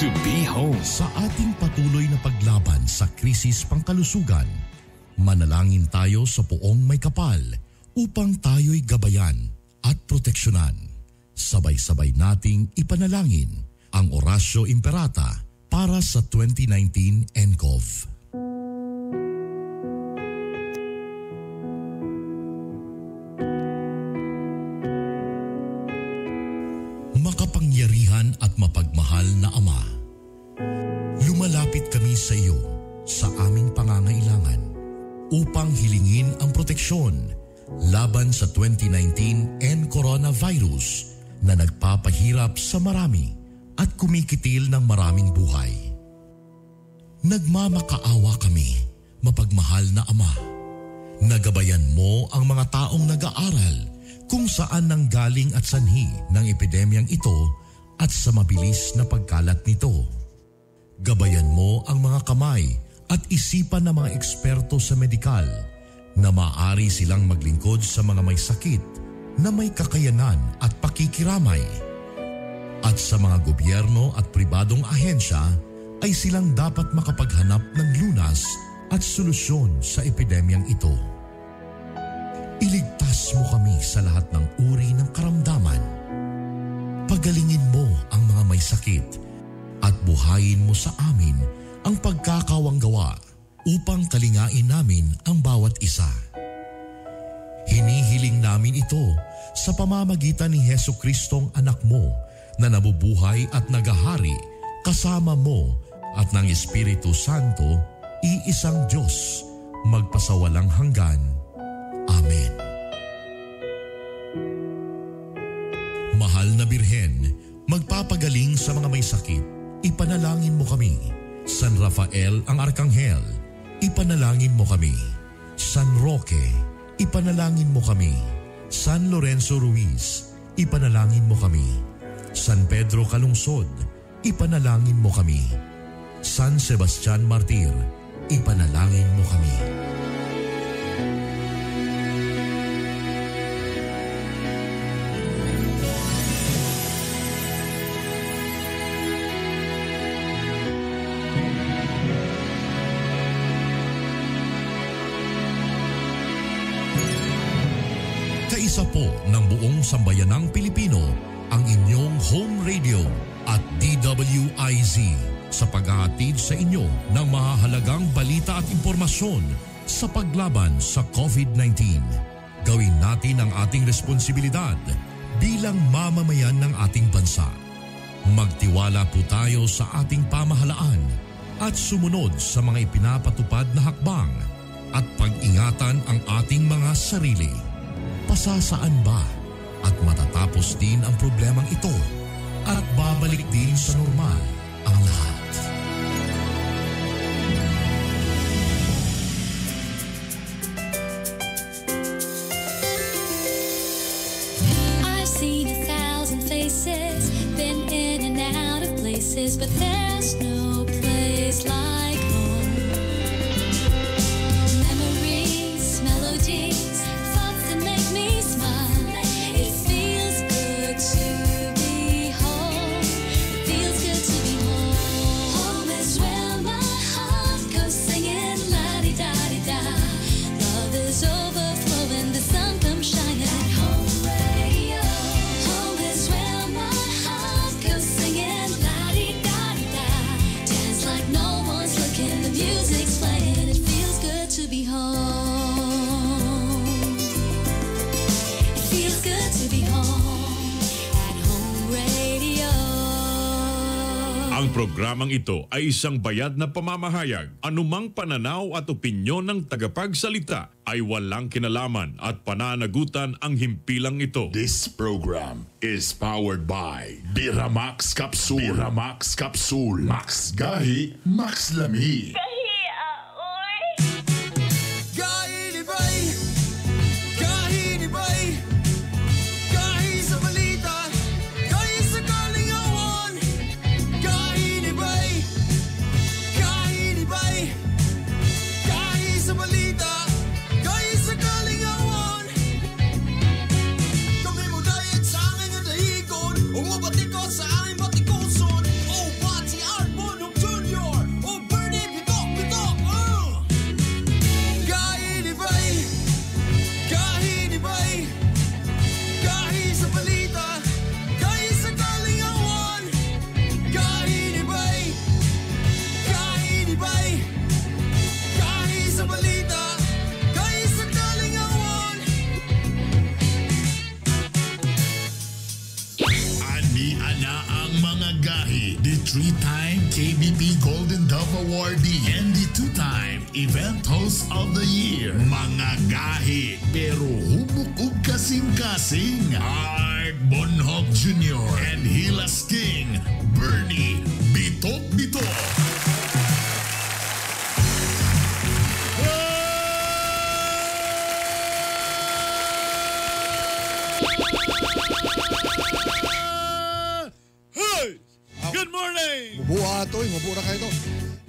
to be home. Sa ating patuloy na paglaban sa krisis pangkalusugan, manalangin tayo sa Poong Maykapal upang tayo'y gabayan at proteksyonan. Sabay-sabay nating ipanalangin ang Oratio Imperata para sa 2019 nCoV. Makapangyarihan at mapagmahal na Ama, lumalapit kami sa iyo sa aming pangangailangan upang hilingin ang proteksyon laban sa 2019 N-Coronavirus na nagpapahirap sa marami at kumikitil ng maraming buhay. Nagmamakaawa kami, mapagmahal na Ama. Nagabayan mo ang mga taong nag-aaral kung saan nanggaling at sanhi ng epidemyang ito at sa mabilis na pagkalat nito. Gabayan mo ang mga kamay at isipan ng mga eksperto sa medikal na maaari silang maglingkod sa mga may sakit na may kakayanan at pakikiramay. At sa mga gobyerno at pribadong ahensya ay silang dapat makapaghanap ng lunas at solusyon sa epidemyang ito. Iligtas mo kami sa lahat ng uri ng karamdaman. Pagalingin mo ang mga may sakit at buhayin mo sa amin ang pagkakawanggawa upang kalingain namin ang bawat isa. Hinihiling namin ito sa pamamagitan ni Heso Kristong anak mo na nabubuhay at nagahari kasama mo at ng Espiritu Santo, iisang Diyos, magpasawalang hanggan. Amen. Mahal na Birhen, magpapagaling sa mga may sakit, ipanalangin mo kami. San Rafael ang Arkanghel, ipanalangin mo kami. San Roque, ipanalangin mo kami. San Lorenzo Ruiz, ipanalangin mo kami. San Pedro Calungsod, ipanalangin mo kami. San Sebastian Martir, ipanalangin mo kami. Kaisa po ng buong sambayanang Pilipino ang inyong home radio at DWIZ sa paghahatid sa inyo ng mahahalagang balita at impormasyon sa paglaban sa COVID-19. Gawin natin ang ating responsibilidad bilang mamamayan ng ating bansa. Magtiwala po tayo sa ating pamahalaan at sumunod sa mga ipinapatupad na hakbang at pag-ingatan ang ating mga sarili. Pasasaan ba at matatapos din ang problemang ito at babalik din sa normal ang lahat. I've seen 1,000 faces, been in and out of places, but there's no place like home. Memories, melodies, thoughts that make me smile. It feels good to be home. It feels good to be home. Home is where my heart goes singing la-di-da-di-da. Love is overflowing, the sun comes shining. At Home Radio. Home is where my heart goes singing la-di-da-di-da. Dance like no one's looking, the music's playing. It feels good to be home. It feels good to be home. At Home Radio. Ang programang ito ay isang bayad na pamamahayag. Anumang pananaw at opinyon ng tagapagsalita ay walang kinalaman at pananagutan ang himpilang ito. This program is powered by Biramax Capsule. Biramax Capsule. Max Gahi, Max Lami. Gahi ni Bay, gahi ni Bay, gahi sa balita, gahi sa kalingawan. Gahi ni Bay, gahi ni Bay, gahi sa balita, gahi sa kalingawan. Kami mo dayag sa aming nga dahigon, ug mobatikos sa aming batikuson. Oh, bati three-time KBP Golden Dove Awardee and the two-time Event Host of the Year. Mga gahi pero hubok ug kasing-kasing. Art Bonhoc Jr. and Hilas King Bernie Bitok Bitok. Hey! Good morning! Mubuha to, mubuha kayo to.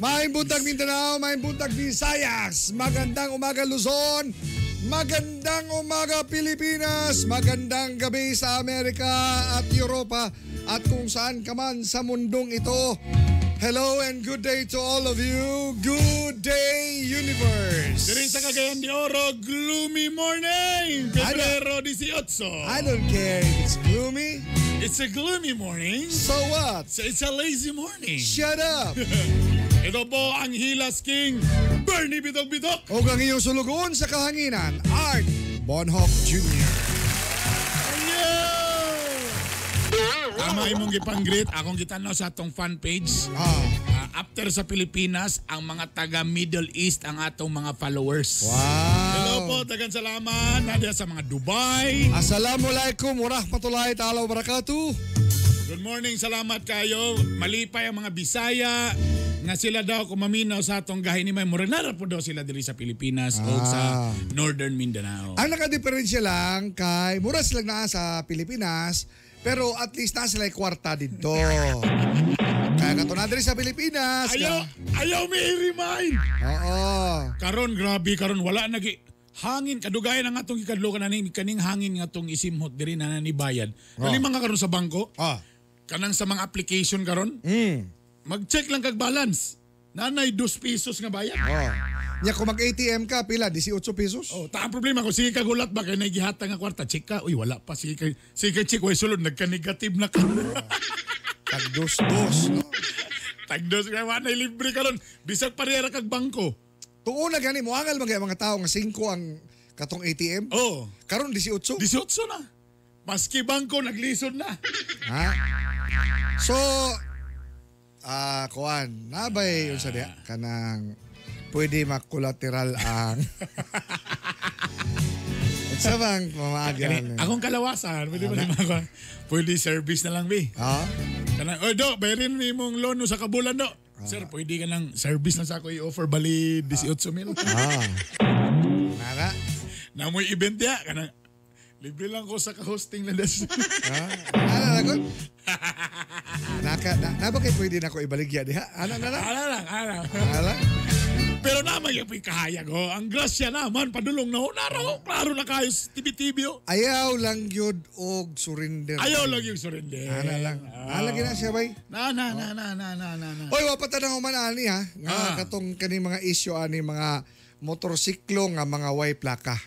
Maayong buntag Mindanao, maayong buntag Visayas. Magandang umaga Luzon, magandang umaga Pilipinas, magandang gabi sa Amerika at Europa at kung saan ka man sa mundong ito. Hello and good day to all of you. Good day, universe. Diri sa Cagayan de Oro, gloomy morning! Pebrero 18. I don't care if it's gloomy. It's a gloomy morning. So what? So it's a lazy morning. Shut up! Ito po ang Hilas King, Bernie Bitok Bitok. O ang iyong sulugoon sa kahanginan, Art Bonhoc Jr. Tama imong gipang-greet. Akong gitanaw sa atong fan page. After sa Pilipinas, ang mga taga Middle East ang atong mga followers. Wow. Hello po, tagan salamat. Nadia sa mga Dubai. Assalamualaikum warahmatullahi ta'ala wabarakatuh. Good morning, salamat kayo. Malipay ang mga Bisaya nga sila daw kung maminaw sa atong gahi ni May Murag nara po daw sila diri sa Pilipinas o sa Northern Mindanao. Ang nakadiferensya lang kay mura sila naa sa Pilipinas, pero at least naa sila kwarta dito. Kaya kato na diri sa Pilipinas. Ayaw mi i-remind. Oo. Karon grabe karon wala nagi hangin kadugayan ang atong gikadlokan ani kaning hangin nga atong isimhot diri na ni bayad. Oh. Dali man ka karon sa bangko. Kanang sa mga application karon. Mag-check lang kag balance. Nanay 2 pesos nga bayad. Oh. Nya kung mag-ATM ka pila 18 pesos. Oh, ta ang problema ko sige ka gulat ba kay nagihatag nga kwarta check ka. Uy wala pa sige kay sige check way sulod nagka-negative na ka. Tag dos-dos. No? Tag dos kay wala nay libre karon bisag parehara kag bangko. Tuon na gani moangal man kay mga tao nga 5 ang katong ATM. Oh. Karon 18. 18 na. Maski bangko naglisod na. Ha? So kuan, nabay unsa diha kanang pwede makulateral ang Unsa bang pamaagi Kani, akong kalawasan, pwede ba naman ako? Pwede service na lang, bi. Ha? Kanang, oy, do, bayarin ni imong loan no sa kabulan, do. Sir, pwede ka lang service na sa ako i-offer bali 18 mil. Nara. Namoy event ya, kanang libre lang ko sa ka-hosting na des. Ana na ko. Naka na, na ba kay pwede na ko ibaligya diha? Ana na lang. Ana lang, ana. Ana lang. Pero naman yung kahayag ho. Ang grasya naman, padulong na ho. Naro, klaro na kayo sa TV-TV ho. Ayaw lang yun og surrender. Ayaw lang yung surrender. Ana lang. Ana lang gina siya bay. Na, na, na, na, na, na, na, na. Oy, wa pa tanang human ani ha. Nga katong kani mga isyu ani mga motorsiklo nga mga way plaka.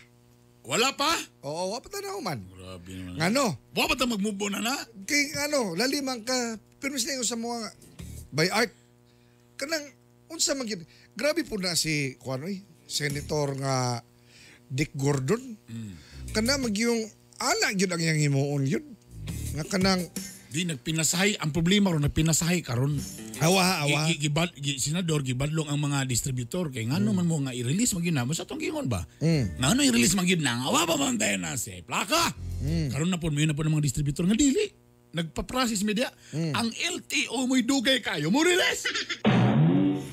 Wala pa? Oo, wa pa tanang human. Grabe naman. Ngano? Wa pa ta mag-move on na na? Kay ano, laliman ka pero sila yung sa mga by art kanang unsa man gyud. Grabe po na si kuan oy, senator nga Dick Gordon. Kana magyung ana gyud ang iyang himuon yun. Nga kanang Di nagpinasahay ang problema ron nagpinasahay karon. Awa awa. Senador gibadlong ang mga distributor kay ngano man mo nga i-release man gyud na mo sa atong gingon ba? Ngano i-release man gyud na nga wa pa man tayo na si plaka. Karon na po mo na po ng mga distributor nga dili. Nagpa-process media. Ang LTO mo'y dugay kayo mo release.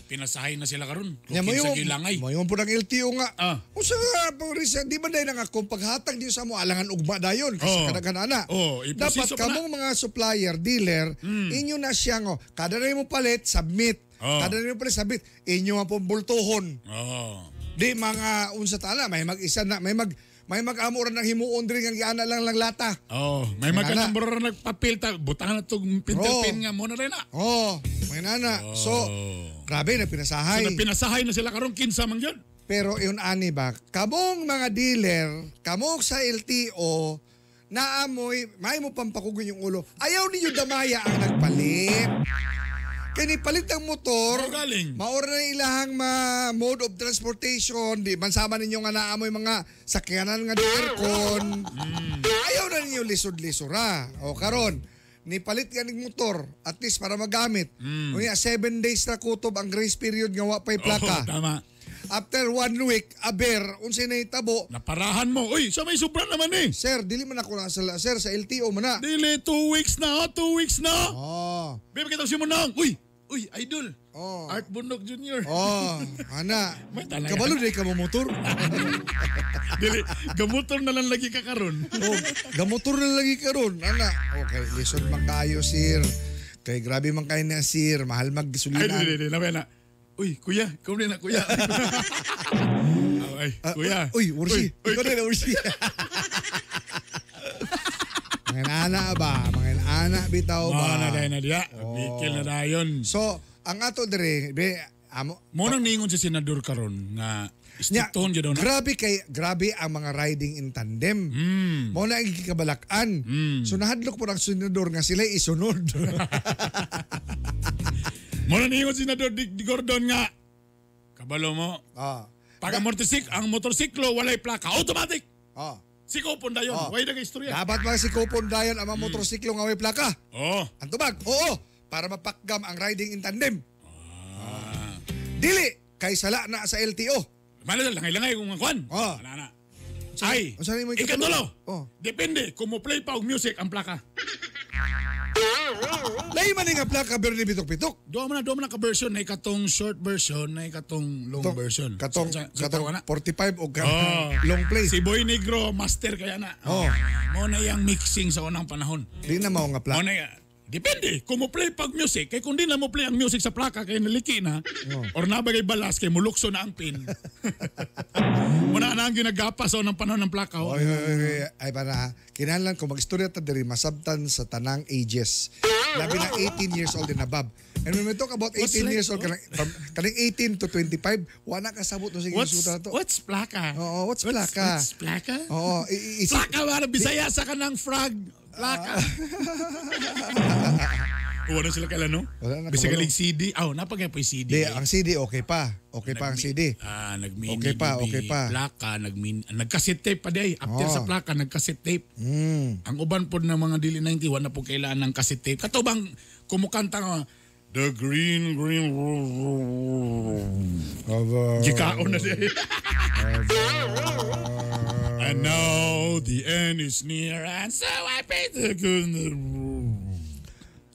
Pinasahay na sila karon. Nya Kung mo kinsa yung gilangay. mo yung po ng LTO nga. Unsa nga pang risa, di ba dahil nga kung paghatag niyo sa mo alangan ugma dayon kasi Oh. kadaghan ana. Oh, Dapat iproseso pa na. kamong mga supplier, dealer, inyo na siya ngo. Kada na mo palit, submit. Oh. Kada na mo palit, submit. Inyo ang pong bultuhon. Oh. Di mga unsa ta ala, may mag-isa na, may mag may mag-amo ra ng himuon diri nga giana lang lang lata. Oh, may May magkanang bro nagpapil ta butangan na tong pinter pin nga mo na rin na. Oh, may nana. So, grabe na pinasahay. So, napinasahay na sila karon kinsa man gyud. Pero yun ani ba, kamong mga dealer, kamong sa LTO, naamoy, may mo pampakugon yung ulo. Ayaw ninyo damaya ang nagpalit. Kaya ni palit ang motor, maura na ilahang ma mode of transportation, di man sama ninyo nga naamoy mga sakyanan nga di aircon. Ayaw na ninyo lisod-lisura. O karon, Ni palit ka ning motor at least para magamit. Unya 7 days na kutob ang grace period nga wa pay plaka. Oo, tama. After 1 week, aber unsay nahitabo? Naparahan mo. Uy, sa may sobra naman eh. Sir, dili man ako nasala sir sa LTO man na. Dili, 2 weeks na. Oh, 2 weeks na. Oh. Babe, kita si Munang. Uy, uy, idol. Oh. Art Bundok Jr. Oh, ana. May talaga. Kabalo di ka mo motor. Dili, gamotor na lang lagi ka karon. Oh, gamotor na lagi karon, ana. Okay, lisod man kayo, sir. Kay grabe man kayo na, sir. Mahal Ay, maggasolina. dili, dili, labi na. Uy, kuya, ikaw na kuya. Oh, ay, Ah, kuya. Uy, Ursi. Uy, Ikaw na, Ursi. Mga ana ba? Mga ana bitaw ba? Mga na dahil na diya. Bikil na dayon. So, ang ato dire, be, amo, Mo nang niingon si Senador karon nga Nya, istriktohon gyud daw na. grabe kay grabe ang mga riding in tandem. Mao na ang gikabalak-an. So nahadlok po ang senador nga sila isunod. Mo nang niingon si Senador Dick Gordon nga kabalo mo. Pag ang ang motorsiklo walay plaka, automatic. Sikopon dayon. Way na kay istorya. Dapat ba si Kopon dayon ang mga motorsiklo nga way plaka? Oh. Ang tubag, oo, para mapakgam ang riding in tandem. Dili kay sala na sa LTO. Malo langay-langay kung kwan. Oh. Ana na. Ay, Unsa ni mo ikatulo? ikatulo. Oh. Depende kung mo play pa og music ang plaka. Lahi man ni nga plaka Bernie Bitok-Bitok. Duha man na ka version na ikatong short version na ikatong long version. Katong Sa katong na. 45 o ka Oh. long play. Si Boy Negro master kaya na. Oh. Mo na yang mixing sa unang panahon. Di na mao nga Mo plaka. na depende kung mo play pag music kay kung di na mo play ang music sa plaka kay naliki na or nabagay balas kay mulukso na ang pin. Mo na na ang ginagapa sa unang panahon ng plaka. Oh. Oy, oy, oy, oy, ay para ha. Kinahanglan ko magistorya ta diri masabtan sa tanang ages. Labi na 18 years old and above. And when we talk about 18 What's like- years old kanang from kaning 18 to 25, wala kasabot no sige What's, suta na to. what's plaka? Oo, what's plaka? What's plaka? Oo, Plaka ba? Bisaya sa kanang frog. Plaka. Wala sila kailan, no? Wala na, Bisaya kabalo. galing CD. Oh, napagay po yung CD. Di, ang CD okay pa. Okay pa ang CD. Ah, nagmini Okay pa, okay pa. Plaka, nagmin, nagcassette tape pa day. After Oh. sa plaka, nagcassette tape. Ang uban po ng mga dili 91 na po kailangan ng cassette tape. Kato bang kumukanta nga, The Green Green Gikaon na day. And now the end is near and so I pay the good.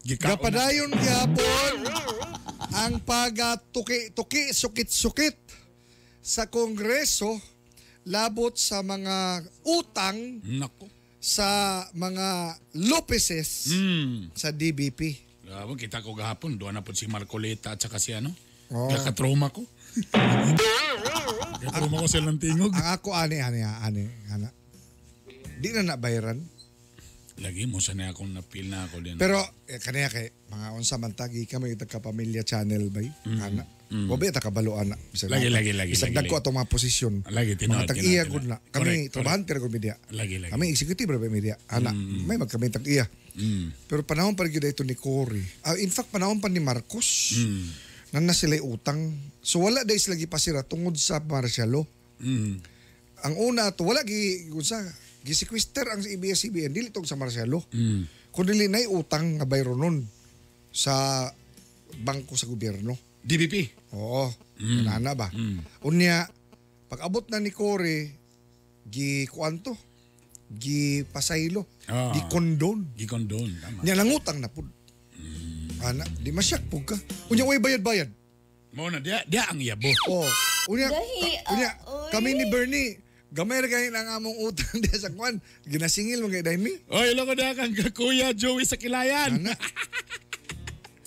Gikaon na. Gapadayon gyapon ang pagatuki-tuki sukit-sukit sa Kongreso labot sa mga utang Nako. sa mga Lopezes sa DBP. Grabe, kita ko gahapon. Doon na po si Marcoleta at saka si ano. Oh. Kakatrauma ko. Kakatrauma ko silang tingog. Ang ako ani ani ani ana. Di na nabayaran. Lagi mo sana akong napil na ako din. Pero eh, kaniya kay mga unsa man tagi ka may kapamilya channel bay ana. Wa ba ta kabalo ana. Bisag Lagi, lagi, lagi, Bisag lagi, dagko lagi. atong mga posisyon. Lagi, tinuod, Mga tag-iya tinuod, gud na. tinuod. Kami Correct, trabahante ra gud media. Lagi, lagi. Kami executive ra ba media. Ana, may magkami tag-iya. Pero panahon pa rin gyud ito ni Cory. Ah, in fact panahon pa ni Marcos. Na na sila utang. So wala dai sila gipasira tungod sa martial law. Ang una to wala gi unsa gisequester ang ABS-CBN dili tong sa martial law. Kun dili nay utang nga bayro nun sa bangko sa gobyerno. DBP. Oo. Mm. ba? Unya pag abot na ni Cory gi kuanto gi pasaylo, gi condone. Gikondon. Tama. Nya nangutang na pud. Ana, di masyak pud ka. Unya way bayad-bayad. Mo na, diya, diya ang yabo. Oh, unya, Dahi, unya ah, kami oy. ni Bernie, gamay ra kayo ang among utang diya sa kwan. Ginasingil mo kay daymi. Oy, loko na kang Kuya Joey sa Kilayan. Ana.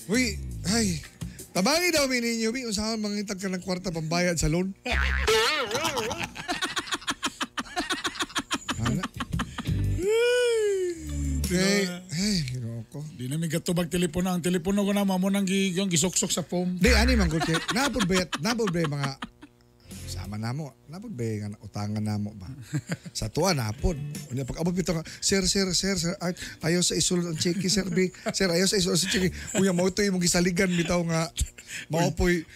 Uy, ay. Tabangi daw mi ninyo, bi unsa man mangitag ka ng kwarta pambayad sa loan. Ana. Kay, ay, Ginoo ko. Di na mi gatubag telepono. Ang telepono ko na mamo nang yung gisuksok sa foam. Di ani man gud kay napod ba napod ba mga sama namo, napod ba nga utangan namo ba? Sa tuwa napod. Unya pag abot bitaw nga, sir sir sir sir Art, ayaw sa isulod ang cheque sir B. Sir ayaw sa isulod sa cheque. Unya mao to imong gisaligan bitaw nga mao poy.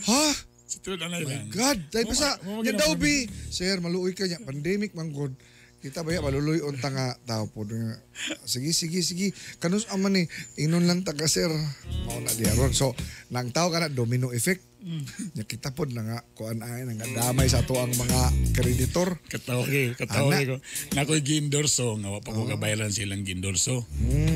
Ha? Sa tuwa na lang. God, dahil pa sa, Mo- mo- yan daw bi. Sir, maluoy ka niya. Pandemic man god. Kita ba ya maluloy unta nga tao po nga. Sige, sige, sige. Kanus aman ni inon lang ta ka sir. Mao na diha ron. So nang tao kana domino effect. Nya kita pod na nga kuan ay nga damay sa ato ang mga kreditor. Katawa kayo, katawa Ana. kayo. Nako'y giendorso, nga wa pa ko gabayaran silang giendorso.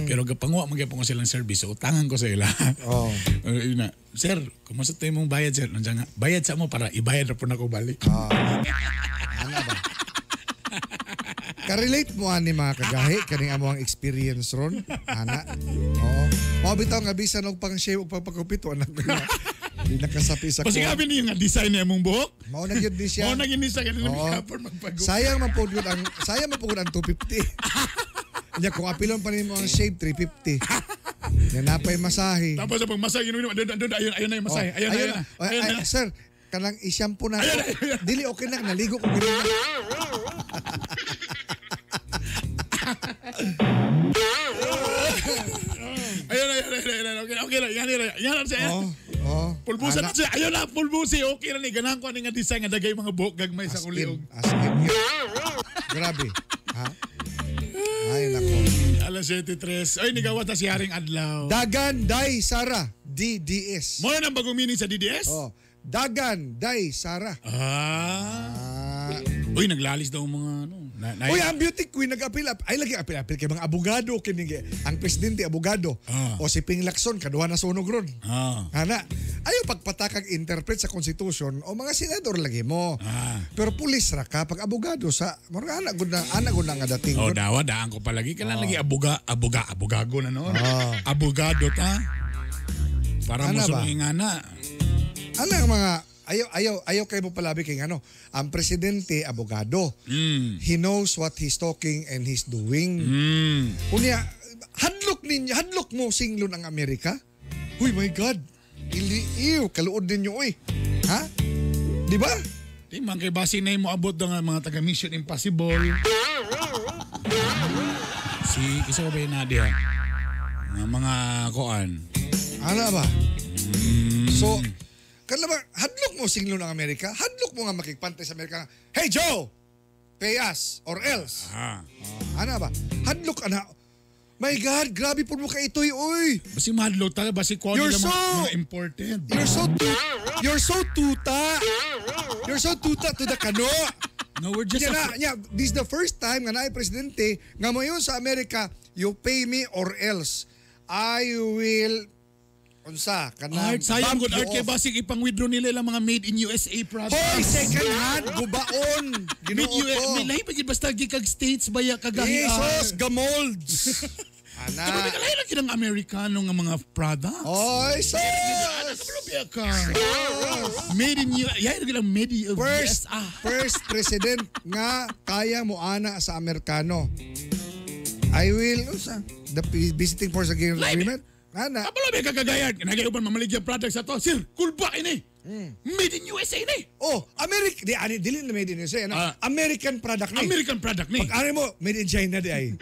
Pero gapanguha man gyapon ko silang service, so utangan ko sa ila. Oh. Yun na, sir, kumusta tayo mong bayad, sir? Nandiyan nga, bayad sa mo para ibayad na po na ko balik. Ana ba? Ka-relate mo ani mga kagahi kaning amo ang experience ron. Ana. Oo. Mao bitaw nga bisan og pang shave og pagpagupit wa na ko na. Di nakasapi sa Kasi kuha. gabi niyo nga design niya mong buhok. Mao na gyud ni siya. Mao na gyud ni siya kanina Oo. gihapon magpagupit. Sayang man po yun ang sayang man po yun ang 250. Nya kung apilon pa nimo ang shave 350. Nya napay masahe. Tapos sa pagmasahe, yun, yun, doon, doon, ayun, ayun na yung masahe. Oh, Ayun, ayun, ayun, ayun, ay, ayun. sir, kanang i-shampoo na ako. Dili okay na naligo ko gid. Ayun, ayun, ayun, ayun, ayun. Okay, okay lang. Yan, yan, yan, yan, siya. Oh, oh. Pulbusan Ana, na siya. Ayun na, pulbusi. Okay na ni. Ganahan ko ani nga design nga dagay mga buhok gagmay sa as in, kuliog. as in yun. Grabe. Ha? Ay nako. Alas 7:03. Ay, nigawa ta si Haring Adlaw. Dagan Day Sara DDS. Mo na ang bagong meaning sa DDS? Oh, Dagan Day Sara. Ah. Ah. Uy, naglalis daw ang mga ano. Na, Uy, ang beauty queen nag-appeal. Ay lagi appeal-appeal kay mga abogado kini ang presidente abogado. Ah. O si Ping Lacson kaduha na sunog ron. Ah. Ana, ayaw pagpatakag interpret sa konstitusyon o mga senador lagi mo. Ah. Pero pulis ra ka pag abogado sa murag ana gud na ana gud na nga dating. Oh, gud. dawa, daan ko palagi. Kailan lagi abuga, abuga, abugago na noon. Ah. Abogado ta. Para mo Ana ba? sunod nga na. Ana ang mga ayaw ayaw ayaw kay mo palabi kay ano, ang presidente abogado. He knows what he's talking and he's doing. Unya, hadlok ninyo, hadlok mo singlon ang Amerika. Uy, my God. Ili, ew, kaluod ninyo, uy. Ha? Di ba? Di man kay base na mo abot daw nga mga taga Mission Impossible. Si isa ba yun na diha? Nga mga koan. Ano ba? So, kanla ba, hadlok mo singlon ang Amerika? Hadlok mo nga makigpantay sa Amerika. Hey, Joe! Pay us or else. Ah. Ano ba? Hadlok, ana. My God, grabe po mo ka itoy, uy. Basi mahadlok talaga, basi kuan You're nila mga, so- mga imported. You're so tuta. You're so tuta to the kano. No, we're just Nya na, a, nya, this is the first time nga naay presidente nga moyon sa Amerika, you pay me or else. I will unsa kanang Art, sayang bump good you art kay off. basig ipang-withdraw nila ilang mga made in USA products. Hoy, second hand gubaon. Made Ginoo US, ko. may lahi pa gid basta gikag states baya kagahi. Jesus, gamolds. Pero Ana. may kalahi lang kinang Amerikano nga mga products. Oy, sus! Ano biya ka? Made in US. Yan lang made in First, USA. first president nga kaya mo ana sa Amerikano. I will, unsa? The visiting force agreement? Ana. Kabalo ba kagagayan? Nagayuban mamaligya products ato. Sir, kulba ini. Made in USA ni. Oh, American, di ani dili na made in USA, ano? Ah. American product ni. American product ni. Pag ani mo, made in China di ay.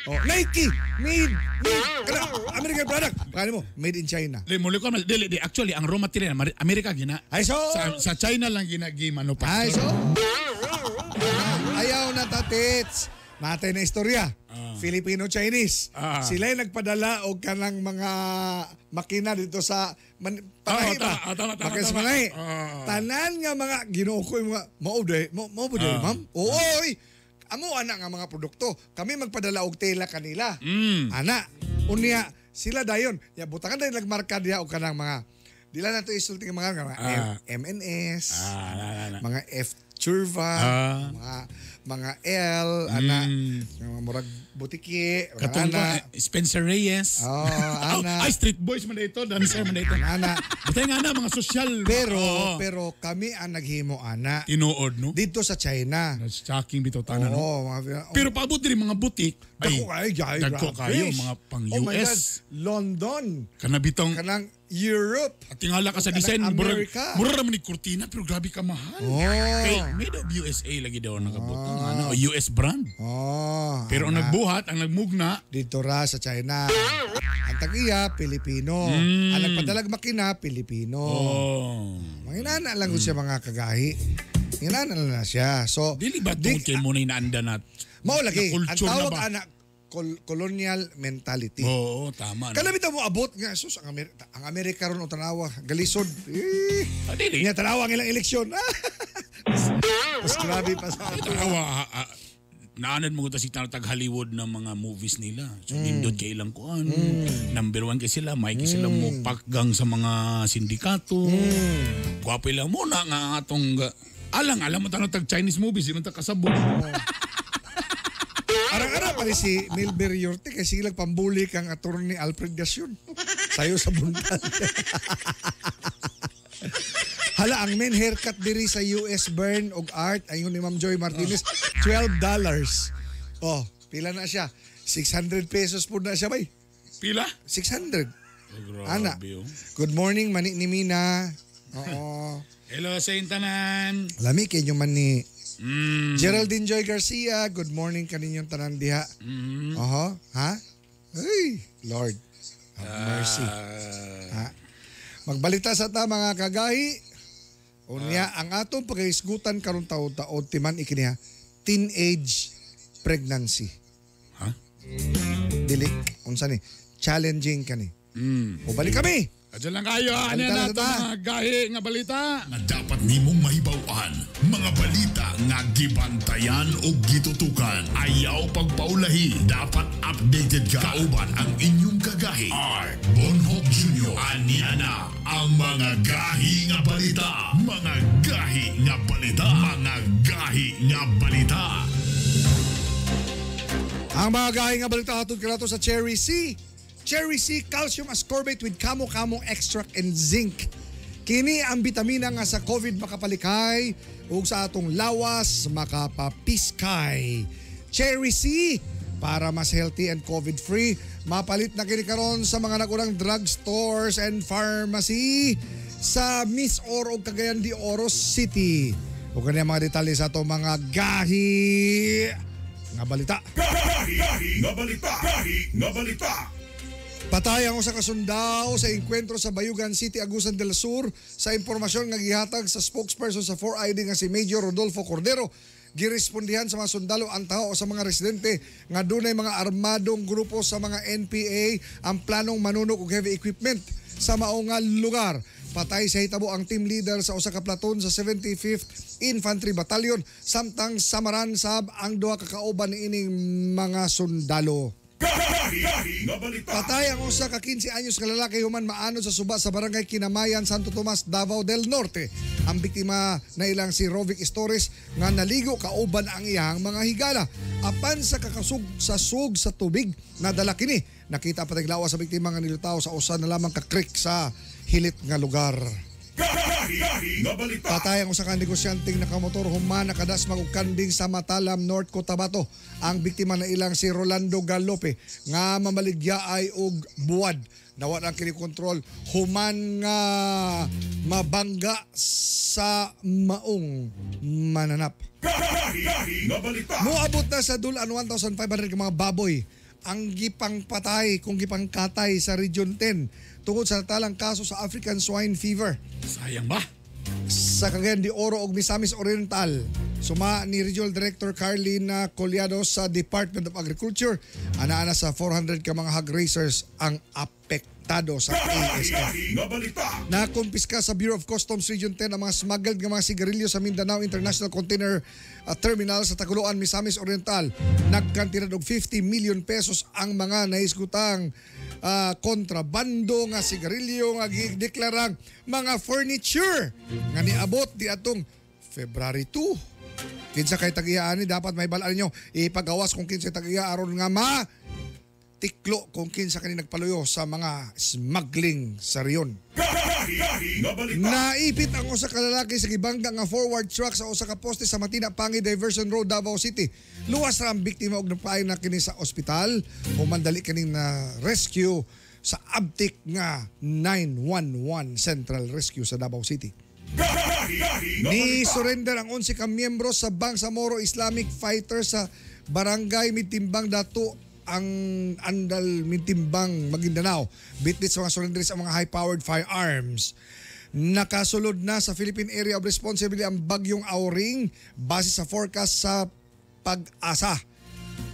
Oh, Nike, made, made, kana, American product. Pag ani mo, made in China. Di mo ko dili di actually ang raw material Amerika gina. Ay so, Sa China lang gina gi ay manufacture. so. Ayaw na tatits. Natay na istorya. Filipino-Chinese. Ah. Sila'y nagpadala og kanang mga makina dito sa man, panahi Oo, ba? tama, tama, Makina sa tama. panahi. Ah. Tanan nga mga Ginoo ko yung mga mao day, mao mao ba day, Ah. ma'am? Oo, oy. Amo ana nga mga produkto. Kami magpadala og tela kanila. Ana, unya sila dayon. Ya butangan dayon nagmarka diha og kanang mga dila na to isulti nga mga, mga Ah. MNS, Ah, na, na, na. mga F Churva, Ah. mga mga L, ana, mga murag butiki, mga Katong ana, ko, Spencer Reyes. Oh, ana. Ay, Street Boys man ito, dancer man ito. ana. Basta nga na, mga sosyal. Pero Oo. pero kami ang naghimo ana Tinuod, no? dito sa China. Shocking bitaw tanan, no? Oo, mga Pero paabot diri mga butik. Ay, Dako ay, ay, dagko grabe. kayo, mga pang Oh my God, US. London, Kanabitong kanang Europe. tingala ka sa Kanang design, murag Amerika. murag raman ni kurtina pero grabe ka mahal. Oh. Kay made of USA lagi daw nakabutang ano, US brand. Oh, Pero ang ana. nagbuhat, ang nagmugna, dito ra sa China. Ang tag-iya, Pilipino. Ang nagpadalag makina, Pilipino. oh. Mga inana lang mm. siya mga kagahi. Inana na na siya. So, Dili ba tungod kay mo na inaanda na Mao lagi, na ang culture na tawag ba? ana colonial mentality. Oo, tama. No? Kanang bitaw mo abot nga sus ang Amerika ron o tanawa galisod. Eh. Ah, dili. Nya tanawa ang ilang eleksyon. Mas grabe pa sa ato. Tanawa, naanad mo ta si tag Hollywood ng mga movies nila. So, nindot kay ilang kuan. Number one kay sila, may kay sila mo pakgang sa mga sindikato. Gwapo ilang muna nga ang atong alang alam mo tanaw tag Chinese movies, di man ta kasabot. Arang-ara pa rin si Milber Yorte kay silag pambuli kang attorney Alfred Gasyon. Sayo sa buntal. Hala, ang men haircut diri sa US Burn og Art ayon ni Ma'am Joy Martinez, $12. Oh, pila na siya? 600 pesos po na siya bay. Pila? 600. Oh, Ana. grabe, oh. Good morning mani ni Mina. Oo. Hello sa intanan. Lami kay inyo man ni Geraldine Joy Garcia, good morning kaninyong tanan diha. Oho, ha? Ay, Lord, have mercy. Ha? Magbalita sa ta mga kagahi. Unya, ang atong pagkaisgutan karong taon-taon timan ikiniha, teenage pregnancy. Ha? Dili, unsa ni? Challenging kani. O balik kami. Adyan lang kayo. Ano Balita na na ito ta. mga gahi nga balita. Nga dapat nimong mahibaw-an, mga balita nga gibantayan o gitutukan. Ayaw pagpaulahi, dapat updated ka. Kauban ang inyong kagahi. Art Bonhoc Jr. Aniya na ang mga gahi nga balita. Mga gahi nga balita. Mga gahi nga balita. Ang mga gahi nga balita hatod kanato sa Cherry C. Cherry C Calcium Ascorbate with Kamo-Kamo Extract and Zinc. Kini ang bitamina nga sa COVID makapalikay ug sa atong lawas makapapiskay. Cherry C para mas healthy and COVID-free. Mapalit na kini karon sa mga nagunang drugstores and pharmacy sa Miss Oro ug Cagayan de Oro City. Ug kani ang mga detalye sa atong mga gahi nga balita. Patay ang usa ka sundao sa engkwentro sa Bayugan City, Agusan del Sur sa impormasyon nga gihatag sa spokesperson sa 4ID nga si Major Rodolfo Cordero. Girespondihan sa mga sundalo ang tao o sa mga residente nga dunay mga armadong grupo sa mga NPA ang planong manunok og heavy equipment sa mao nga lugar. Patay sa hitabo ang team leader sa usa ka platoon sa 75th Infantry Battalion samtang samaran sab ang duha ka kauban niining mga sundalo. Patay ang usa ka 15 anyos nga lalaki human maanod sa suba sa barangay Kinamayan, Santo Tomas, Davao del Norte. Ang biktima na ilang si Rovic Istores nga naligo kauban ang iyang mga higala. Apan sa kakasug sa sug sa tubig nadala kini. Nakita patay lawas sa biktima nga nilutaw sa usa na lamang ka creek sa hilit nga lugar. Patay ang usa ka negosyanteng nakamotor human nakadasmag og kanding sa Matalam, North Cotabato. Ang biktima na ilang si Rolando Galope nga mamaligya ay og buwad. Nawala ang kinikontrol human nga mabangga sa maong mananap. Moabot na sa dulan 1,500 ka mga baboy ang gipangpatay kung gipangkatay sa Region 10 tungod sa talang kaso sa African Swine Fever Sayang ba? sa Cagayan de Oro ug Misamis Oriental. Suma ni Regional Director Carlina Collado sa Department of Agriculture, ana-ana sa 400 ka mga hog raisers ang apektado sa ASF. Nakumpiska sa Bureau of Customs Region 10 ang mga smuggled nga mga sigarilyo sa Mindanao International Container Terminal sa Taguluan, Misamis Oriental. Nagkantidad og 50 million pesos ang mga naisgutang kontrabando nga sigarilyo nga gideklarang mga furniture nga niabot di atong February 2. Kinsa kay tag-iya ani dapat may balaan ninyo ipagawas kung kinsa tag-iya aron nga ma tiklo kung kinsa kani nagpaluyo sa mga smuggling sa riyon. Naipit ang usa ka lalaki sa gibangga nga forward truck sa usa ka poste sa Matina Pangi Diversion Road, Davao City. Luwas ra ang biktima og napaayo na kini sa ospital. Humandali kining na rescue sa abtik nga 911 Central Rescue sa Davao City. Ni surrender ang 11 ka miyembro sa Bangsamoro Islamic Fighter sa Barangay Mitimbang Dato ang Andal Mitimbang Maguindanao. Bitbit sa mga surrenderies ang mga high-powered firearms. Nakasulod na sa Philippine Area of Responsibility ang bagyong Auring base sa forecast sa Pag-asa.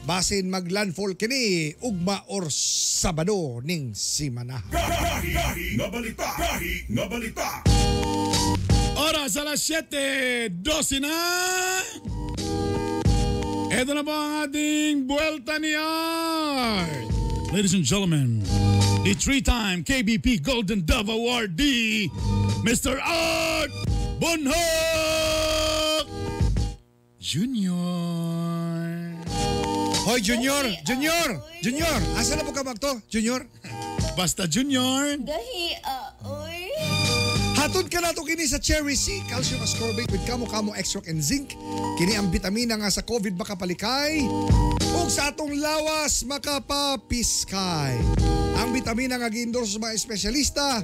Basin maglandfall kini ugma or Sabado ning simana. Gahi nga balita. Gahi nga balita. Oras alas 7:12 na. Ito na po ang ating Buelta ni Art. Ladies and gentlemen, the three-time KBP Golden Dove Awardee, Mr. Art Bonhoc Jr. Hoy Junior, Junior, Junior, asa na po ka magto? Junior? Basta Junior. Gahi, oy. Hatod ka nato kini sa Cherry C, calcium ascorbate with kamo-kamo extract and zinc. Kini ang bitamina nga sa COVID makapalikay ug sa atong lawas makapapiskay. Ang bitamina nga gi-endorse sa mga espesyalista,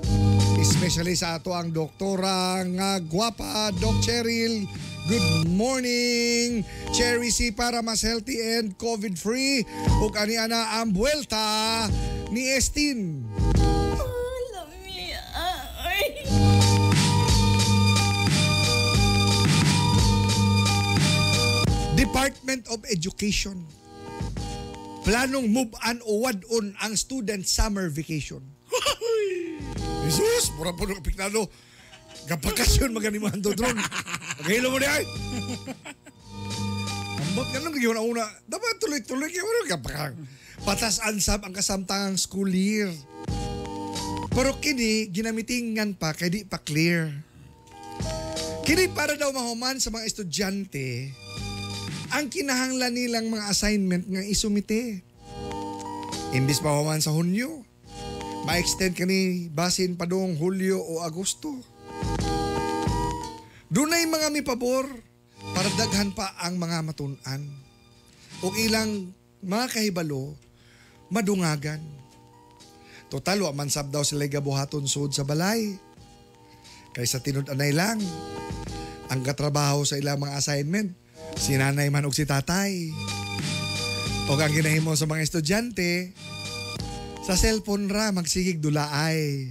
especially sa ato ang doktora nga gwapa, Doc Cheryl. Good morning! Cherry C para mas healthy and COVID-free. Ug ani ana ang buwelta ni Estin. Oh, lami, oy. Department of Education. Planong move an o wad-on ang student summer vacation. Jesus, mura po nung apektado. Kapakasyon maganimahan to drone. Maghilo mo niya ay. Ambot ka nung una una. Dapat tuloy-tuloy kayo. Ano kapakang. Patas ansab ang kasamtangang school year. Pero kini, ginamitingan pa kay di pa clear. Kini para daw mahuman sa mga estudyante ang kinahanglan nilang mga assignment nga isumite. Imbis mahuman sa Hunyo, ma-extend kani basin pa doong Hulyo o Agosto. Dunay mga mipabor para daghan pa ang mga matun-an. O ilang mga kahibalo, madungagan. Total, wa man sab daw sila gabuhaton sud sa balay. Kaysa tinud-anay lang ang katrabaho sa ilang mga assignment. Si nanay man og si tatay. O ang ginahimo sa mga estudyante, sa cellphone ra magsigig dulaay.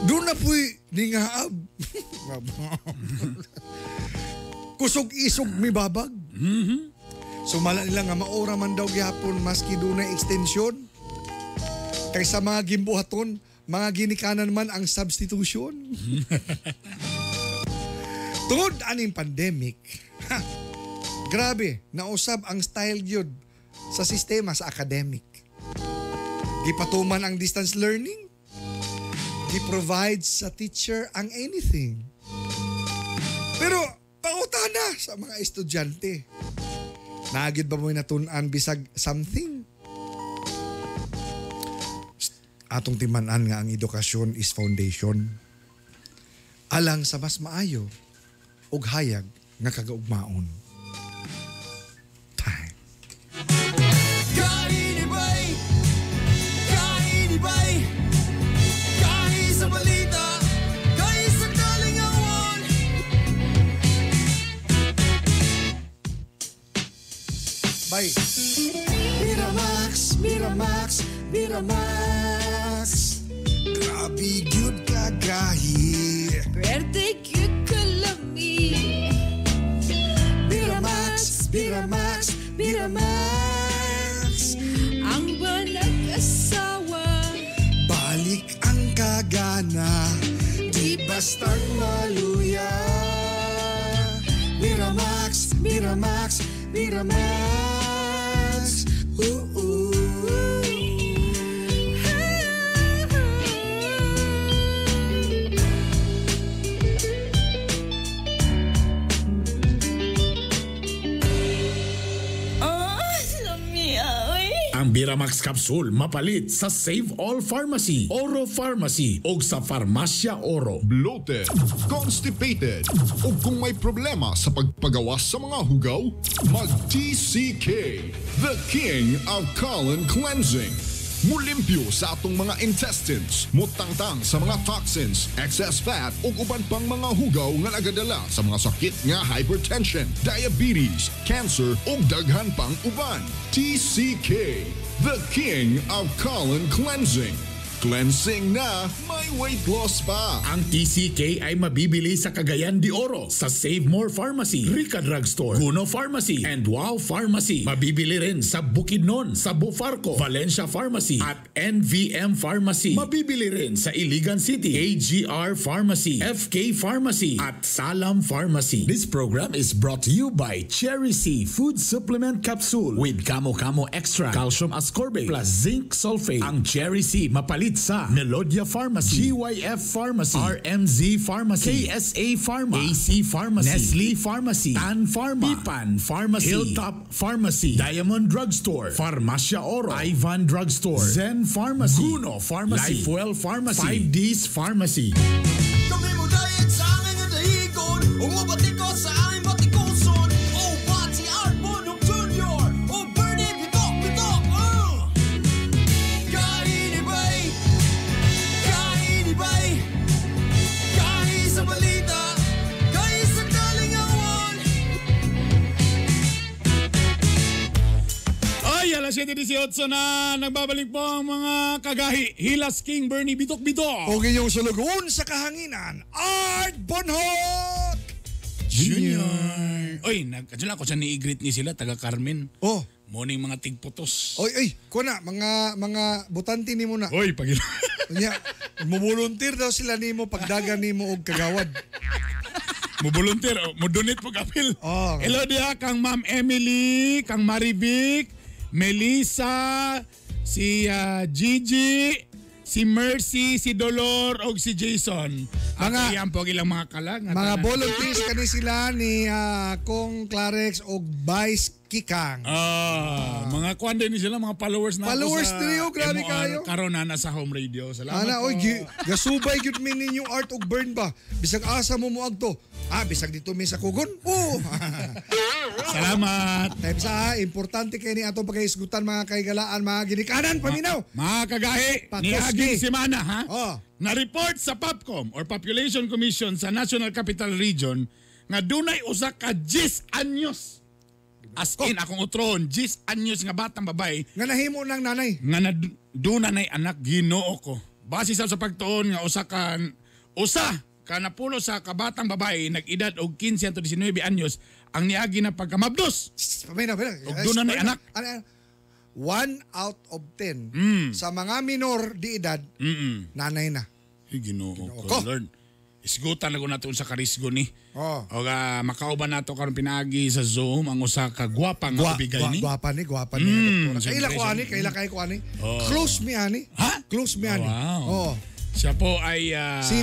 Doon na po'y ningaab. Kusog-isog mi babag. Sumala nila nga maura man daw gihapon maski dunay extension. Kaysa mga gimbuhaton, mga ginikanan man ang substitution. Tungod aning pandemic, ha, grabe, nausab ang style gyud sa sistema sa academic. Gipatuman ang distance learning, gi-provide sa teacher ang anything. Pero pangutana sa mga estudyante. Naagid ba mo natun-an bisag something? Psst, atong timan-an nga ang edukasyon is foundation. Alang sa mas maayo ug hayag nga kagaugmaon. Time. Kainibay! Kainibay! Kahi sa balita! Kahi sa kalingawan! Bye. Miramax, Miramax, Miramax. Grabe gyud kagahi. Pwerte gyud kalami. Miramax, Miramax, Miramax. Ang walang asawa. Balik ang kagana, di bastang maluya. Miramax, Miramax, Miramax. Ooh, ooh. Oh, lami, oy. Ang Biramax Capsule mapalit sa Save All Pharmacy, Oro Pharmacy o sa Farmacia Oro. Bloated, constipated, o kung may problema sa pagpagawas sa mga hugaw, mag-TCK, the king of colon cleansing. Mulimpyo sa atong mga intestines, mutangtang sa mga toxins, excess fat ug uban pang mga hugaw nga nagadala sa mga sakit nga hypertension, diabetes, cancer ug daghan pang uban. TCK, the king of colon cleansing. Cleansing na, may weight loss pa. Ang TCK ay mabibili sa Cagayan de Oro, sa Save More Pharmacy, Rica Drugstore, Guno Pharmacy, and Wow Pharmacy. Mabibili rin sa Bukidnon, sa Bufarco, Valencia Pharmacy, at NVM Pharmacy. Mabibili rin sa Iligan City, AGR Pharmacy, FK Pharmacy, at Salam Pharmacy. This program is brought to you by Cherry C Food Supplement Capsule with Kamo Kamo Extra, Calcium Ascorbate, plus Zinc Sulfate. Ang Cherry C mapalit sa Melodia Pharmacy, GYF Pharmacy, RMZ Pharmacy, KSA Pharma, AC Pharmacy, Nestle Pharmacy, Tan Pharma, Pipan Pharmacy, Hilltop Pharmacy, Diamond Drugstore, Farmacia Oro, Ivan Drugstore, Zen Pharmacy, Guno Pharmacy, Lifewell Pharmacy, 5Ds Pharmacy. Kami mo dayag sa angay nga dahigon, Umubati ko sa aming batikuson. O Bati Art Bonong Jr. O Bernie Bitok Bitok. Kainibay, kainibay, kahi sa balita, kahi sa kalingawan. Ay, alas 7:18 na, nagbabalik po ang mga kagahi. Hilas King Bernie Bitok Bitok. Og inyong sulugoon sa kahanginan, Art Bonhoc Junior. Oy, nag kadyo ako sa ni-greet ni sila taga Carmen. Oh. Morning mga tigputos. Oy, oy, kuna mga mga butante nimo na. Oy, pagil. Unya, mo-volunteer daw sila nimo pagdagan nimo og kagawad. Mo volunteer, oh, mo donate po kapil. Oh. Hello diha kang Ma'am Emily, kang Marivic, Melissa, si Gigi, si Mercy, si Dolor og si Jason. Mga- At iyan po ang ilang mga kalag. nga Mga tanan. volunteers kani sila ni Kong Clarex og Vice Kikang. Ah, mga kuan din ni sila, mga followers na Followers sa din oh, grabe MOR, kayo. Karon na nasa home radio. Salamat Ana, po. oy, gasubay gyud mi ninyo art og burn ba? Bisag asa mo moagto. Ah, bisag dito mi sa kugon. Oo. Salamat. Time sa importante kay ni atong pagkaisgutan mga kaigalaan, mga ginikanan, paminaw. Mga kagahi, Pakoski. niaging semana ha. Oh. Na-report sa POPCOM or Population Commission sa National Capital Region nga dunay usa ka 10 anyos. As in akong utron, 10 anyos nga batang babae Nga nahimo ng nanay. nga na duna nay anak, Ginoo ko. Base sa pagtuon nga usa ka napulo sa kabatang babae nag-edad og 15 hangtod 19 anyos ang niagi na pagkamabdos. Paminaw, paminaw. Og duna nay anak. Ano, ano? 1 out of 10 sa mga minor di edad, nanay na. Ay, Ginoo ko, ko. Lord. Isgutan na ko nato unsa ka risgo ni. Oh. O makauban nato karon pinaagi sa Zoom ang usa ka gwapa nga ubigay ni. Guwapa ni, guwapa ni. Doktora. Kaila ko siyempre, ani, kaila kay ko ani. Close me ani. Ha? Close me ani. Wow. Oh. Siya po ay Si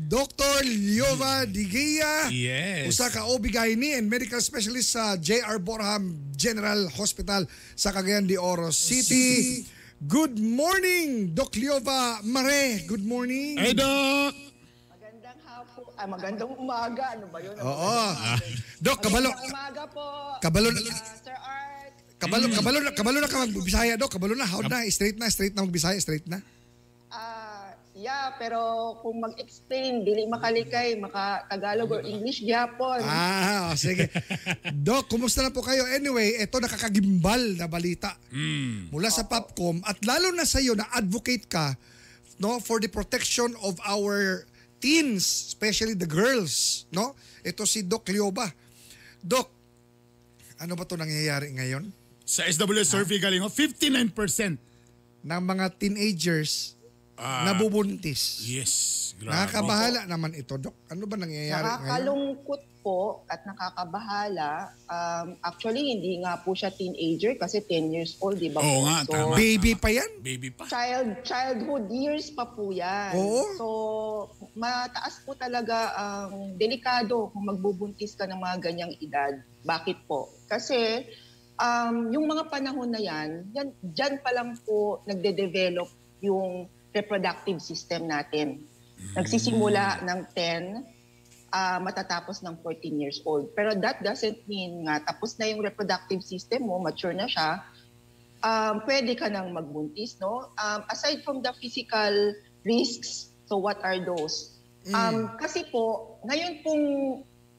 Dr. Liova Digia. Yes. Usa ka OB-GYN and medical specialist sa JR Borham General Hospital sa Cagayan de Oro City. Good morning, Doc Liova Mare. Good morning. Hey, Doc! Magandang hapon, ah, magandang umaga. Ano ba yun? Oo. Doc, kabalo. Magandang umaga po. Kabalo. Sir Art. Kabalo, kabalo, na, kabalo na ka magbisaya, Doc. Kabalo na, howd na, straight na magbisaya, straight na. Yeah, pero kung mag-explain, dili makalikay, maka Tagalog or English gyapon. Ah, oh, sige. Doc, kumusta na po kayo? Anyway, ito nakakagimbal na balita mula sa POPCOM at lalo na sa iyo na advocate ka, no, for the protection of our teens, especially the girls, no? Ito si Doc Lioba. Doc, ano ba to nangyayari ngayon? Sa SW survey galing ho, 59% ng mga teenagers nabubuntis. Yes, grabe. Nakakabahala naman ito, Doc. Ano ba nangyayari ngayon? Nakakalungkot po at nakakabahala. Actually, hindi nga po siya teenager kasi 10 years old, di ba Oo po? nga, So, tama. Baby pa yan? Baby pa. Childhood years pa po yan. Oo. So, mataas po talaga ang delikado kung magbubuntis ka ng mga ganyang edad. Bakit po? Kasi yung mga panahon na yan, dyan pa lang po nagde-develop yung reproductive system natin. Nagsisimula ng 10, matatapos ng 14 years old. Pero that doesn't mean nga tapos na yung reproductive system mo, mature na siya, pwede ka nang magbuntis, no? Aside from the physical risks, so what are those? Kasi po, ngayon pong,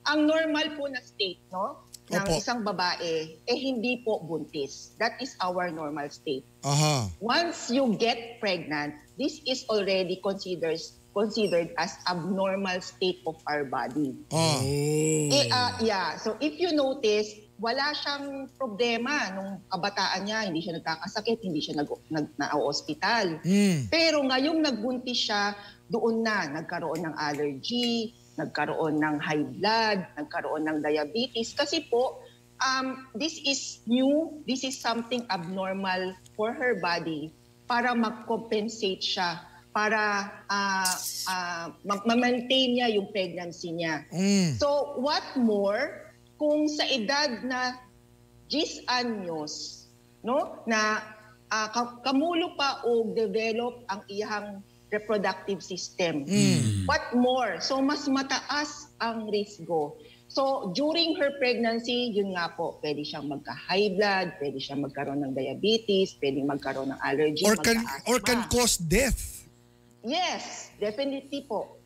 ang normal po na state, no? ng Opo. isang babae, eh hindi po buntis. That is our normal state. Aha. Once you get pregnant, this is already considered as abnormal state of our body. Ah. Eh, yeah. So if you notice, wala siyang problema nung kabataan niya, hindi siya nagkakasakit, hindi siya na-ospital. Pero ngayong nagbuntis siya, doon na nagkaroon ng allergy, nagkaroon ng high blood, nagkaroon ng diabetes. Kasi po, this is new, this is something abnormal for her body para mag-compensate siya, para ma-maintain niya yung pregnancy niya. So what more kung sa edad na 10 anyos, no, na kamulo pa og develop ang iyang reproductive system. What more? So mas mataas ang risgo. So during her pregnancy, yun nga po, pwede siyang magka-high blood, pwede siyang magkaroon ng diabetes, pwede magkaroon ng allergy, Or can magka-asthma. or can cause death. Yes, definitely po.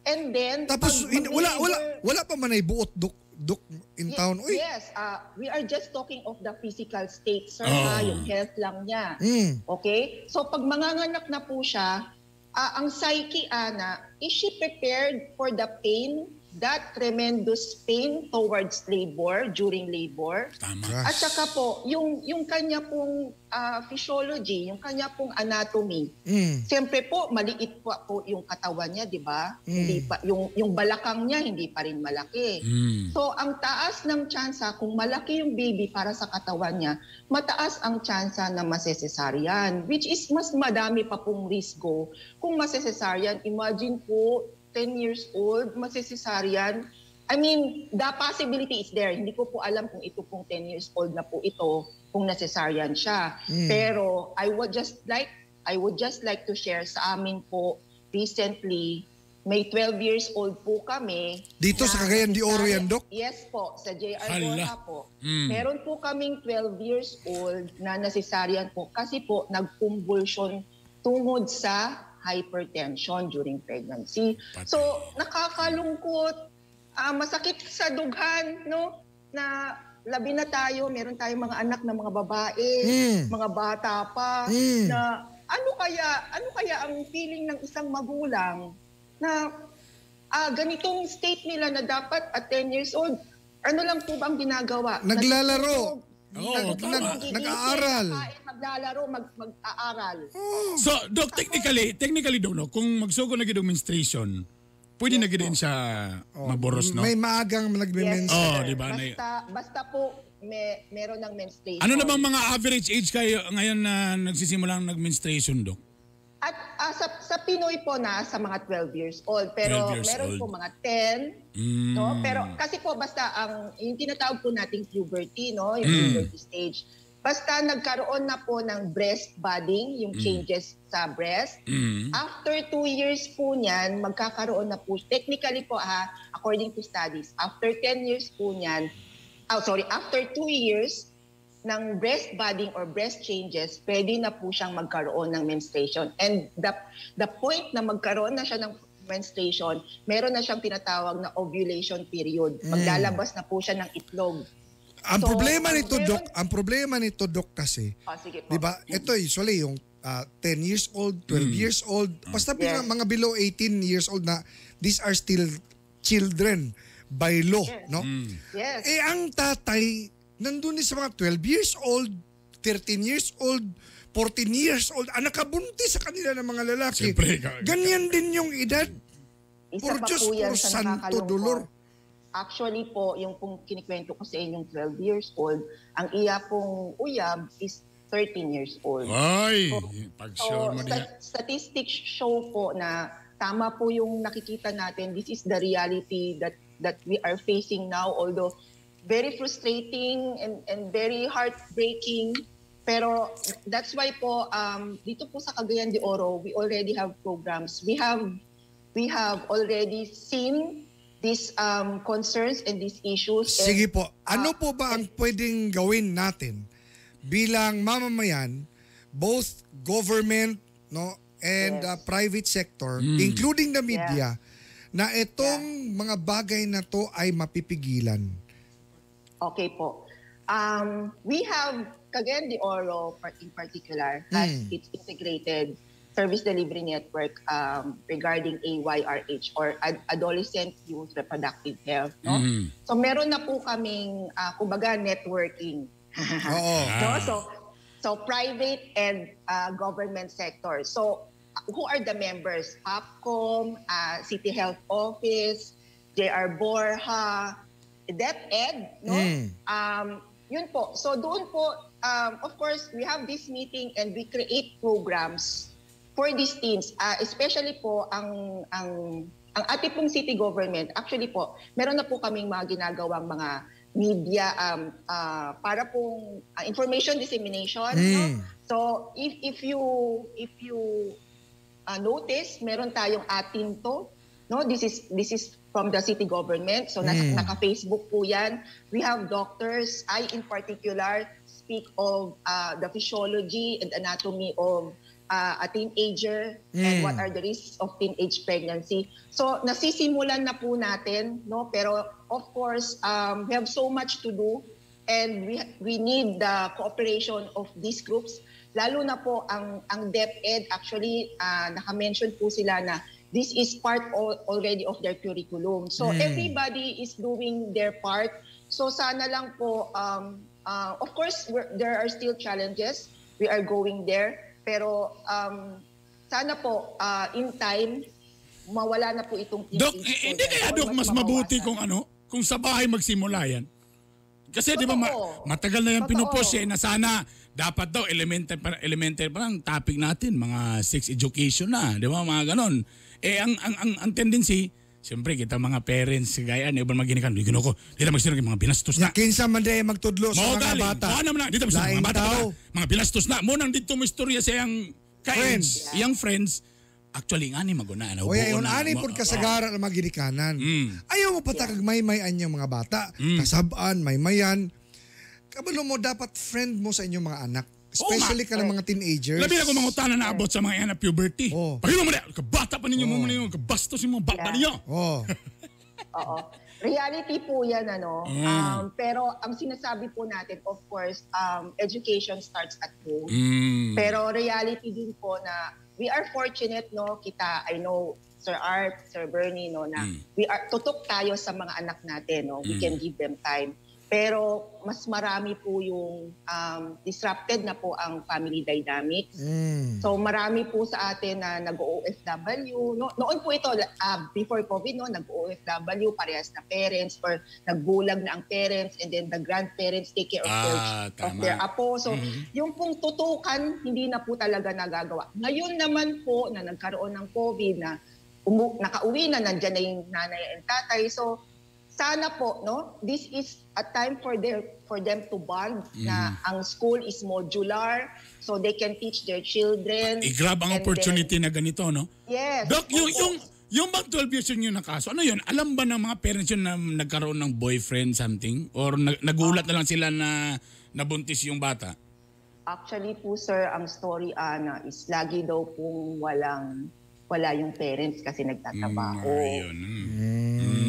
And then Tapos pag wala wala mag-labor- wala pa man ay buot dok in town. Uy. Yes, we are just talking of the physical state, sir, Oh. ha, yung health lang niya. Okay? So pag manganganak na po siya, ang psyche, ana, is she prepared for the pain, that tremendous pain towards labor, during labor? Tama. At saka po, yung kanya pong physiology, yung kanya pong anatomy, siyempre po, maliit pa po yung katawan niya, di ba? Hindi pa, yung balakang niya, hindi pa rin malaki. So, ang taas ng tsansa, kung malaki yung baby para sa katawan niya, mataas ang tsansa na masesesaryan, which is mas madami pa pong risgo kung masesesaryan. Imagine po, 10 years old, masesesaryan. I mean, the possibility is there. Hindi ko po alam kung ito pong 10 years old na po ito, kung necessarian siya. Pero I would just like to share sa amin po recently, may 12 years old po kami. Dito sa Cagayan de Oro yan, Dok? Yes po, sa JR Hala. Borja po. Meron po kaming 12 years old na necessarian po kasi po nag-convulsion tungod sa hypertension during pregnancy. So, nakakalungkot, masakit sa dughan, no? Na labi na tayo, meron tayong mga anak na mga babae, mga bata pa, na ano kaya ang feeling ng isang magulang na ganitong state nila na dapat at 10 years old, ano lang po ba ang ginagawa? Naglalaro. Oo, tama. Nag-aaral. Maglalaro, mag-aaral. So, Doc, technically, Doc, no, kung magsugo na gid og menstruation, pwede na gid din siya maboros, no? May maagang nagme-menstruate. Oh, di ba? Basta po meron ng menstruation. Ano na bang mga average age kayo ngayon na nagsisimulang nag-menstruation, Doc? At sa Pinoy po na sa mga 12 years old, pero 12 years meron old. po mga 10, no? Pero kasi po basta ang yung tinatawag po nating puberty, no, yung puberty stage. Basta nagkaroon na po ng breast budding, yung changes sa breast. After 2 years po niyan, magkakaroon na po, technically po ha, according to studies, after 10 years po niyan, after 2 years ng breast budding or breast changes, pwede na po siyang magkaroon ng menstruation. And the point na magkaroon na siya ng menstruation, meron na siyang tinatawag na ovulation period. Maglalabas na po siya ng itlog. Ang So, problema nito, Doc, ang problema nito, Doc, kasi, Sige po. 'di ba? Ito usually yung 10 years old, 12 years old, basta mga below 18 years old na these are still children by law, no? Yes. Eh ang tatay nandun din sa mga 12 years old, 13 years old, 14 years old, ang nakabuntis sa kanila ng mga lalaki. Siyempre, Ganyan din yung edad. Isa Por pa Diyos, po yan por sa santo nakakalungkot. dolor. Actually po, yung pong kinikwento ko sa inyong 12 years old, ang iya pong uyab is 13 years old. Ay, pag-sure So, mo niya. statistics show po na tama po yung nakikita natin. This is the reality that we are facing now, although very frustrating and very heartbreaking. Pero that's why po dito po sa Cagayan de Oro, we already have programs. We have already seen these concerns and these issues. And, Sige po. Ano po ba ang pwedeng gawin natin bilang mamamayan, both government, no, and private sector, including the media, na itong mga bagay na to ay mapipigilan? Okay po. We have Cagayan de Oro in particular has its integrated service delivery network regarding AYRH or Adolescent Youth Reproductive Health. No? So meron na po kaming kumbaga networking. Oo. No? So private and government sector. So who are the members? POPCOM, City Health Office, JR Borja, DepEd, no? Yun po. So doon po, of course, we have this meeting and we create programs for these teams. Especially po ang ating pong city government, actually po, meron na po kaming mga ginagawang mga media para pong information dissemination, no? So if you notice, meron tayong Atin To, no? This is from the city government. So naka-Facebook po 'yan. We have doctors. I in particular speak of the physiology and anatomy of a teenager and what are the risks of teenage pregnancy. So nasisimulan na po natin, no? Pero of course, we have so much to do and we need the cooperation of these groups. Lalo na po ang DepEd, actually naka-mention po sila na this is part already of their curriculum. So everybody is doing their part. So sana lang po, of course, there are still challenges. We are going there. Pero sana po in time mawala na po itong Dok, teenage eh, hindi kaya, pregnancy or Dok, mas mabuti mabawasan. Kung ano, kung sa bahay magsimula yan. Kasi di ba matagal na yan Totoo. pinupush eh, na sana dapat daw elementary pa lang topic natin, mga sex education na, di ba, mga ganon. Eh ang tendency, siyempre kita mga parents gaya ni uban mga ginikanan, di ko, di na magsinag mga binastos na. Kinsa man day magtudlo sa Mao mga galing. bata. Mao naman na, dito magsinag, Laing mga bata pa tao. na, mga binastos na. Mo nang dito mo istorya sa iyang Friends. iyang friends. Actually nga ni maguna na. Oy, ayon ani pud kasagara ng mga ginikanan. Ayaw mo patakag maymayan yung mga bata. Kasabaan, maymayan. Kabalo mo, dapat friend mo sa inyong mga anak. Especially ka ng mga teenagers. Labi na kung mangutana na abot sa mga yan na puberty. Oh. Pahilo mo na, kabata pa ninyo, mo ninyo, kabastos yung mga bata ninyo. Oh. Oo. Reality po yan, ano. Pero ang sinasabi po natin, of course, education starts at home. Pero reality din po na we are fortunate, no, kita, I know, Sir Art, Sir Bernie, no, na we are, tutok tayo sa mga anak natin, no. We can give them time. Pero mas marami po yung disrupted na po ang family dynamics. So marami po sa atin na nag-OFW. No, noon po ito, before COVID, no, nag-OFW, parehas na parents or nagbulag na ang parents and then the grandparents take care of their, of their apo. So yung pong tutukan, hindi na po talaga nagagawa. Ngayon naman po na nagkaroon ng COVID na nakauwi na, nandyan na yung nanay and tatay. So sana po, no, this is a time for them to bond na ang school is modular so they can teach their children. I-grab ang And opportunity na ganito, no? Yes. Doc, yung, Opo. yung bang 12 years yun yung nakaso, ano yun? Alam ba ng mga parents yun na nagkaroon ng boyfriend something? Or nagulat na lang sila na nabuntis yung bata? Actually po, sir, ang story, ana, is lagi daw pong wala yung parents kasi nagtatrabaho. Ayun.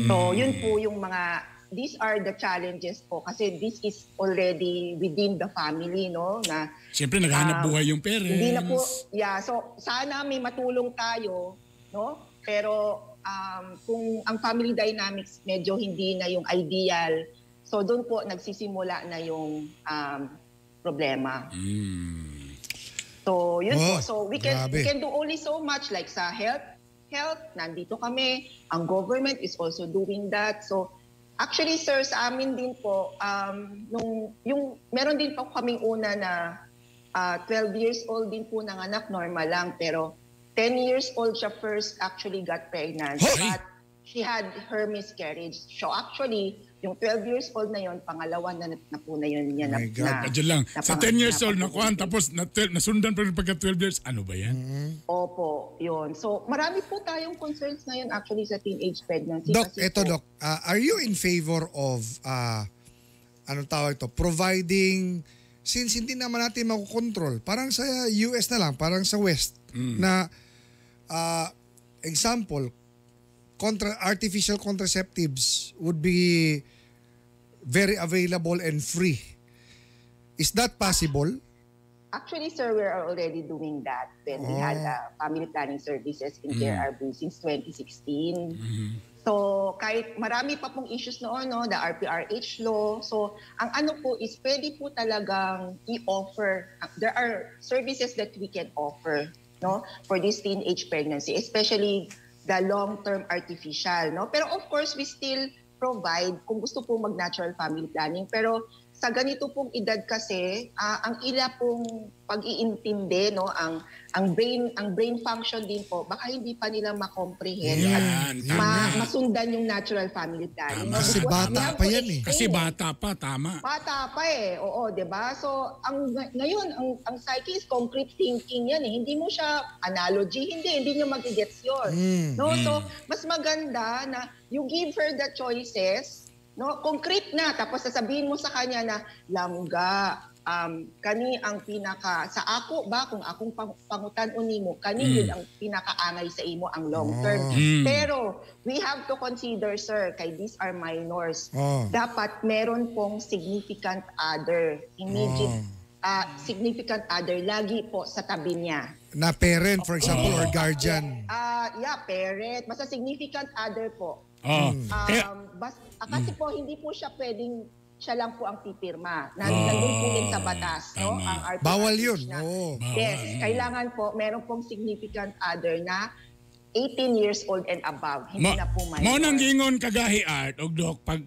So, yun po yung mga, these are the challenges po kasi this is already within the family, no? Na Siyempre, naghahanap buhay yung parents. Hindi na po, yeah. So, sana may matulong tayo, no? Pero kung ang family dynamics medyo hindi na yung ideal, so doon po nagsisimula na yung problema. So, yun Oh, po. So, we can grabe. we can do only so much like sa health, nandito kami. Ang government is also doing that. So, actually, sir, sa amin din po, nung, yung, meron din po kaming una na 12 years old din po nanganak, normal lang. Pero 10 years old siya first actually got pregnant. Hoy! But she had her miscarriage. So actually, yung 12 years old na yon, pangalawa na, na po na yun niya. Na, My God. na, Medyo lang. na Sa pang- 10 years na old, nakuhaan, tapos na 12, nasundan pa rin pagka 12 years. Ano ba yan? Opo, yun. So, marami po tayong concerns ngayon actually sa teenage pregnancy. Doc, kasi eto po, Doc, are you in favor of anong tawag ito? Providing, since hindi naman natin makokontrol, parang sa US na lang, parang sa West, na example, contra artificial contraceptives would be very available and free. Is that possible? Actually, sir, we are already doing that when we had family planning services in KRB since 2016. So, kahit marami pa pong issues noon, no, the RPRH law. So, ang ano po is pwede po talagang i-offer. There are services that we can offer, no, for this teenage pregnancy, especially the long-term artificial, no. Pero of course, we still provide kung gusto po mag-natural family planning. Pero sa ganito pong edad kasi, ang ila pong pag-iintindi, no, ang brain function din po, baka hindi pa nila ma-comprehend at Yan, tama. masundan yung natural family planning. Tama. No? Kasi Because bata we have pa to yan eh. explain Kasi bata pa, tama. Bata pa eh. Oo, 'di ba? So, ang ngayon ang psyche is concrete thinking 'yan eh. Hindi mo siya analogy, hindi niya magigets 'yon. No? So, mas maganda na you give her the choices, no? Concrete na, tapos sasabihin mo sa kanya na, "Langga, kani ang pinaka sa ako ba, kung akong pangutan-on nimo, kani yun ang pinakaangay sa imo, ang long term." Pero we have to consider, sir, kay these are minors. Dapat meron pong significant other, immediate significant other lagi po sa tabi niya. Na parent, for example, or guardian. Yeah, parent, basta significant other po. Oh. Kaya, Kasi po hindi po siya pwedeng siya lang po ang pipirma. Nandun po din sa batas, no? Tama. Ang RPRH Bawal yun. na. Oo. Bawal. Yes, kailangan po meron pong significant other na 18 years old and above. Hindi na po minor. Mao nang giingon kagahi Art og Dok, pag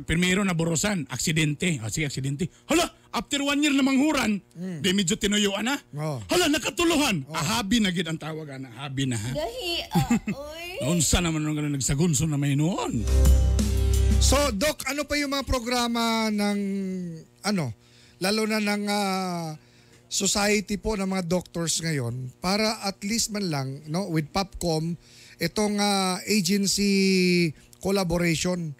primero na burusan, aksidente. O sige, aksidente. Hala, after one year na manghuran, di medyo tinuyuan na. Oh. Hala, nakatuluhan. Ahabi na gid ang tawag ana, habi na ha. Gahi, oy. Unsa naman nung ganun nagsagunso na may noon. So, Doc, ano pa yung mga programa ng ano, lalo na ng society po ng mga doctors ngayon para at least man lang, no, with POPCOM, itong agency collaboration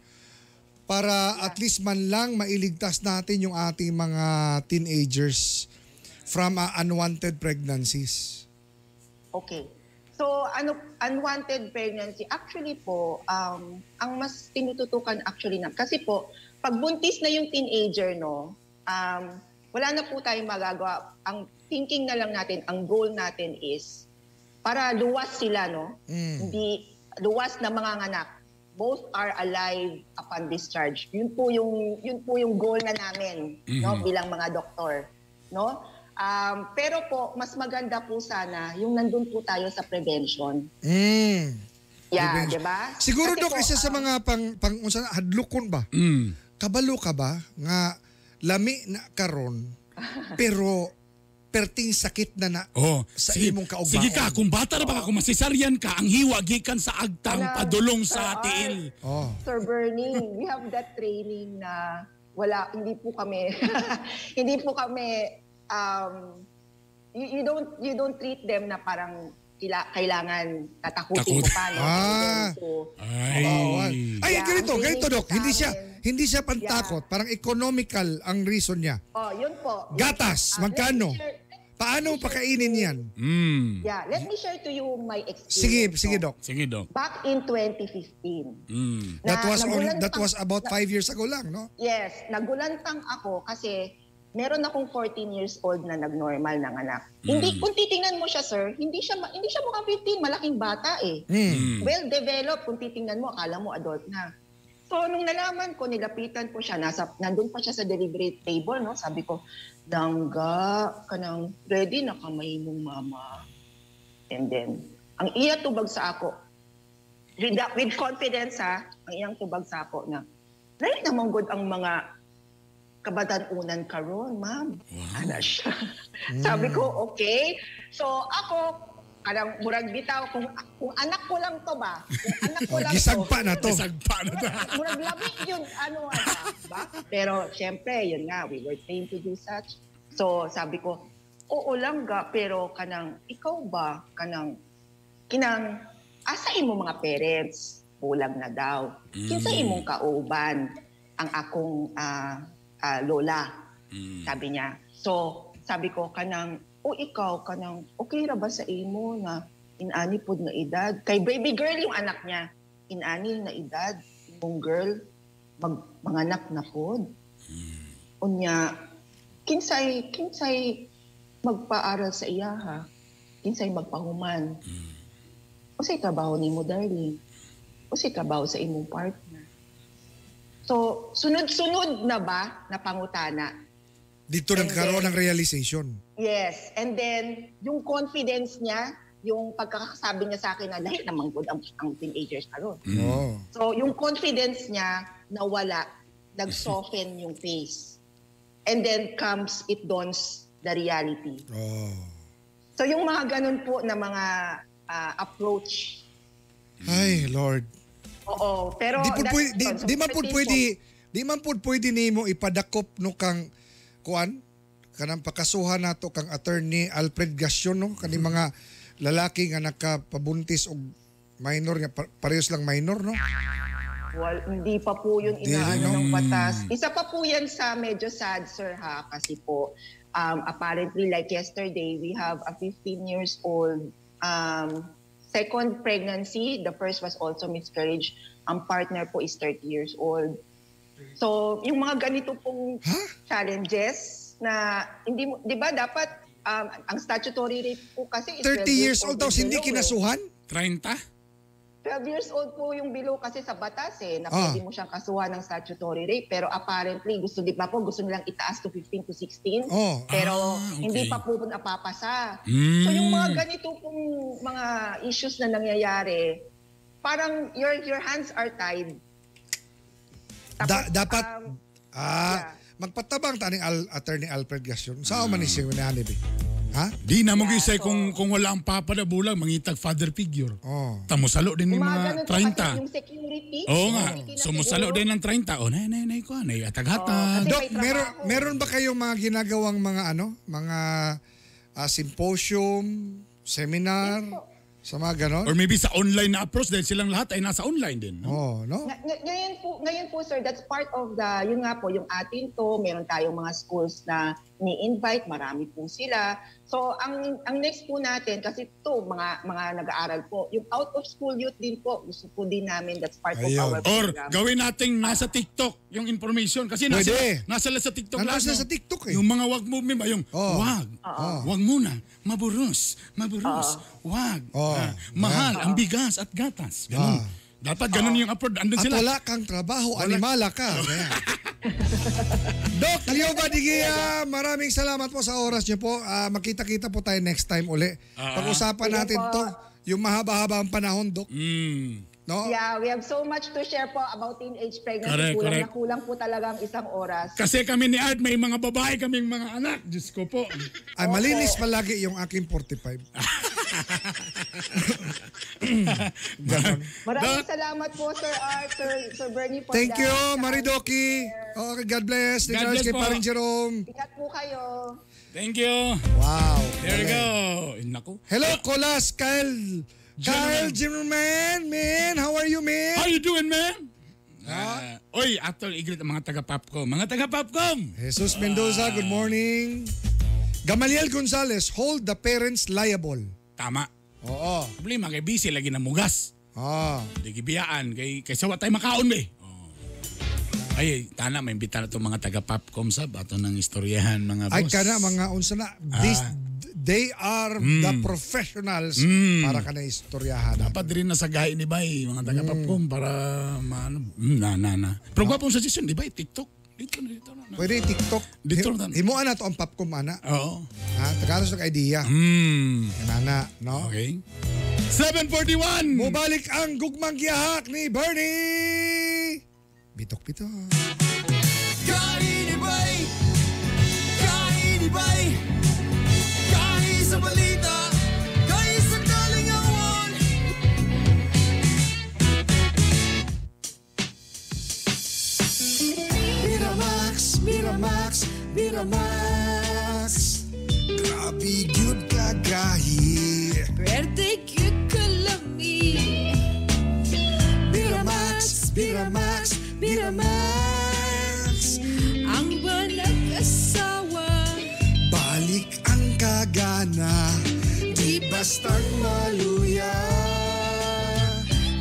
para at least man lang mailigtas natin yung ating mga teenagers from unwanted pregnancies. Okay. So, ano, unwanted pregnancy, actually po, ang mas tinututukan actually na, kasi po, pag buntis na yung teenager, no, wala na po tayong magagawa. Ang thinking na lang natin, ang goal natin is, para luwas sila, no? Hindi, luwas na mga anak. Both are alive upon discharge. Yun po yung goal na namin, no, bilang mga doktor, no? Pero po, mas maganda po sana yung nandun po tayo sa prevention. Yeah, Prevention. 'di ba? Siguro Kasi Dok, po, isa sa mga pang unsa hadlokon ba? Kabalo ka ba nga lami na karon pero perting sakit na na Oh, sa sige, imong kaugmaon. Sige ka, kung bata na ba ka, kung masisaryan ka, ang hiwa gikan sa agtang Wala. padulong sa Sir tiil. Oh. Sir Bernie, we have that training na wala, hindi po kami you don't treat them na parang kailangan tatakutin mo Takot. pa, no? So, Ay. Bawal. Ay, Yeah, ganito, ang ganito, training Dok. Hindi siya sa amin. hindi siya pantakot, parang economical ang reason niya. Oh, yun po. Gatas, magkano? Let me share- Paano mo pakainin 'yan? Yeah, let me share to you my experience. Sige, sige, no? Dok. Sige, Dok. Back in 2015. That was on, nagulantang- that was about 5 years ago lang, no? Yes, nagulantang ako kasi meron akong 14 years old na nagnormal ng anak. Hindi, kung titingnan mo siya, sir, hindi siya mukhang 15, malaking bata eh. Well developed, kung titingnan mo, akala mo adult na. So nung nalaman ko, nilapitan ko siya, nandun pa siya sa delivery table, no? Sabi ko, "Langga, kanang ready na kamay mong mama." And then, ang iya tubag sa ako, with confidence ha, ang iyang tubag sa ako na, "Dali naman good ang mga kabatan-unan karon, ma'am." Ana siya. Sabi ko, "Okay." So ako, parang murag bitaw, kung anak ko lang to ba? Kung anak ko Oh, lang gisagpa to. na to. Isagpa na to. Murag labi yun, ano, ano, ba? Pero syempre, yun nga, we were trained to do such. So sabi ko, "Oo lang ga, pero kanang, ikaw ba, kanang, kinang, asa imo mga parents? Bulag na daw. Kinsa imong kauban? Ang akong lola," sabi niya. So, sabi ko, kanang, "O ikaw, kanang, okay ra ba sa imo na inani pod nga edad?" Kay baby girl yung anak niya. "Inani na edad, imong girl." Manganak na pod. Unya, kinsay magpaaral sa iya ha? Kinsay magpahuman? Unsay trabaho nimo, darling? Unsay trabaho sa imong partner? So, sunod-sunod na ba na pangutana? Dito nagkaroon ng realization. Yes. And then, yung confidence niya, yung pagkakasabi niya sa akin na lahi naman good ang teenagers karon. Oh. So, yung confidence niya nawala, nag-soften yung face. And then comes, it dawns the reality. Oh. So, yung mga ganun po na mga approach. Ay, Lord. Oo, pero Di pud that's pwede, di, yun. So, di man pud 13 po. pwede, di man pud pwede nimo ipadakop no kang kuan kanang pakasuhan nato kang attorney Alfred Gassion no kani mga lalaki nga nakapabuntis og minor nga parehas lang minor no. Well, hindi pa po yun Hindi, inaano no? ng batas. Isa pa po yan sa medyo sad, sir, ha? Kasi po, apparently, like yesterday, we have a 15 years old second pregnancy. The first was also miscarriage. Ang partner po is 30 years old. So, yung mga ganito pong challenges na hindi mo, 'di ba dapat ang statutory rape po kasi is 30 12 years old tapos and hindi below, eh. kinasuhan? 30? 12 years old po yung below kasi sa batas eh, na pwede mo siyang kasuhan ng statutory rape. Pero apparently, gusto di ba po, gusto nilang itaas to 15 to 16. Oh. Pero Ah, okay. hindi pa po napapasa. Mm. So yung mga ganito pong mga issues na nangyayari, parang your hands are tied. Tapos, Dapat yeah. magpatabang ta ning attorney Alfred Gassion. Sao man ni siya ni be? Ha? Di na mo Yeah, gisay so- kung wala ang papa na bulang, mangitag father figure. Oh. Tamusalo din Yung yung mga mga ganun po kasi 30. yung security. Oo nga. security na Sumusalo siguro. din ng 30. O, nay, nay, nay, ko, nay, ataghatag. Oo, kasi Doc, may trabaho. meron ba kayong mga ginagawang mga ano, mga symposium, seminar, Yes po. sa mga ganon? Or maybe sa online na approach dahil silang lahat ay nasa online din. No? Oh, no? Ngayon po sir, that's part of the, yun nga po, yung atin to, meron tayong mga schools na ni-invite, marami po sila. So ang next po natin, kasi to mga nag-aaral po, yung out of school youth din po, gusto po din namin, that's part Ayun. of our Or program. gawin nating nasa TikTok yung information kasi nasa Pwede. nasa lang sa TikTok Nandun lahat, sila no? sa TikTok eh. Yung mga wag movement ba yung Oo. wag. Wag muna, maburus, maburus, wag. Oo. Mahal ang bigas at gatas. Ganun. Ah. Dapat ganun yung upload. Andun At sila. wala kang trabaho, animala ka. Kaya. Doc Leo Badigia, maraming salamat po sa oras niyo po. Magkita-kita po tayo next time uli. Pag-usapan Sige natin po. to, yung mahaba-haba ang panahon, Doc. Mm. No? Yeah, we have so much to share po about teenage pregnancy. Correct, kulang correct. na kulang po talaga ang isang oras. Kasi kami ni Art, may mga babae kaming mga anak. Diyos ko po. Ay, malinis palagi yung aking 45. Maraming salamat po, Sir Art, Sir Bernie, for Thank the you, chance. Maridoki. Okay, God bless. God God bless kay po. Paring Jerome. Ingat po kayo. Thank you. Wow. There you go. Naku. Hello, Colas, Kyle. Kyle Zimmerman, man. How are you, man? How you doing, man? Oy, atol igrit ang mga taga-Popcom. Mga taga-Popcom! Jesus Mendoza, good morning. Gamaliel Gonzalez, hold the parents liable. Tama. Oo. Problema kay busy lagi na mugas. Ah. Di gibiyaan kay sawa tayo makaon be. Oh. Ay, tana may imbita na itong mga taga-Popcom sab ato ng istoryahan mga boss. Ay kana mga unsa na this they are the professionals para kana istoryahan. Dapat rin nasa gahi ni Bay, mga taga-Popcom para maano, na. Pero gwapong suggestion, di ba? TikTok. Dito na, dito na. Pwede TikTok. Dito na. Himuan na to ang Popcom ana. Oo. Ha, tagalos ng idea. Ana, no? Okay. 7:41. Mubalik ang gugmang giyahak ni Bernie. Bitok-bitok. Kainibay! Kainibay! Kahi sa balita! Kahi sa kalingawan! Miramax, Miramax, Miramax. Grabe gyud kagahi. Pwerte gyud kalami. Miramax, Miramax, Miramax. Ang banag-asawa. Balik ang kagana, di bastang maluya.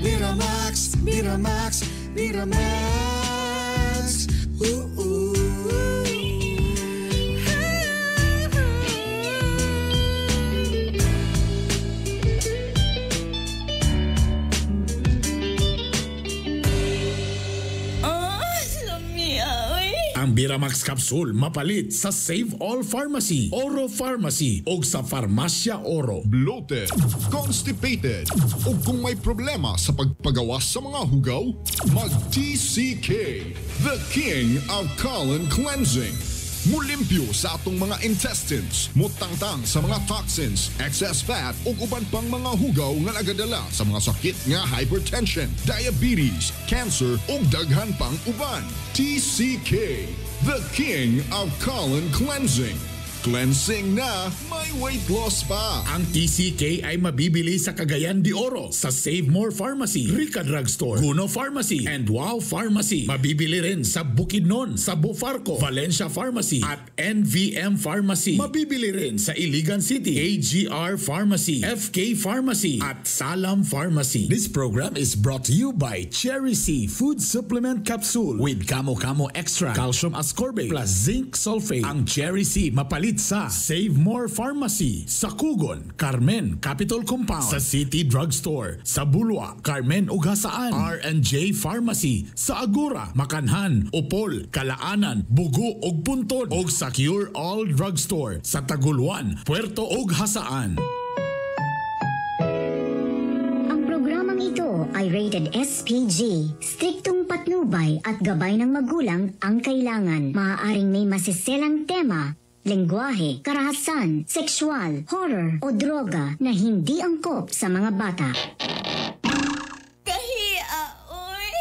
Miramax, Miramax, Miramax. Miramax. Ooh, ooh. Oh, lamia, oy. Ang Biramax Capsule mapalit sa Save All Pharmacy, Oro Pharmacy o sa Farmacia Oro. Bloated, constipated, o kung may problema sa pagpagawas sa mga hugaw, mag-TCK, the king of colon cleansing. Mulimpyo sa atong mga intestines, mutangtang sa mga toxins, excess fat ug uban pang mga hugaw nga nagadala sa mga sakit nga hypertension, diabetes, cancer ug daghan pang uban. TCK, the king of colon cleansing. Cleansing na, may weight loss pa. Ang TCK ay mabibili sa Cagayan de Oro, sa Save More Pharmacy, Rica Drugstore, Guno Pharmacy, and Wow Pharmacy. Mabibili rin sa Bukidnon, sa Bufarco, Valencia Pharmacy, at NVM Pharmacy. Mabibili rin sa Iligan City, AGR Pharmacy, FK Pharmacy, at Salam Pharmacy. This program is brought to you by Cherry C Food Supplement Capsule with Kamo Kamo Extra, Calcium Ascorbate, plus Zinc Sulfate. Ang Cherry C mapalit sa Save More Pharmacy, sa Kugon, Carmen, Capitol Compound, sa City Drugstore, sa Bulwa, Carmen ug Hasaan, R&J Pharmacy, sa Agora, Makanhan, Upol, Kalaanan, Bugo ug Puntod, ug sa Cure All Drugstore, sa Taguluan, Puerto ug Hasaan. Ang programang ito ay rated SPG. Striktong patnubay at gabay ng magulang ang kailangan. Maaaring may masiselang tema, lengguwahe, karahasan, sexual, horror o droga na hindi angkop sa mga bata. Kahia, oy.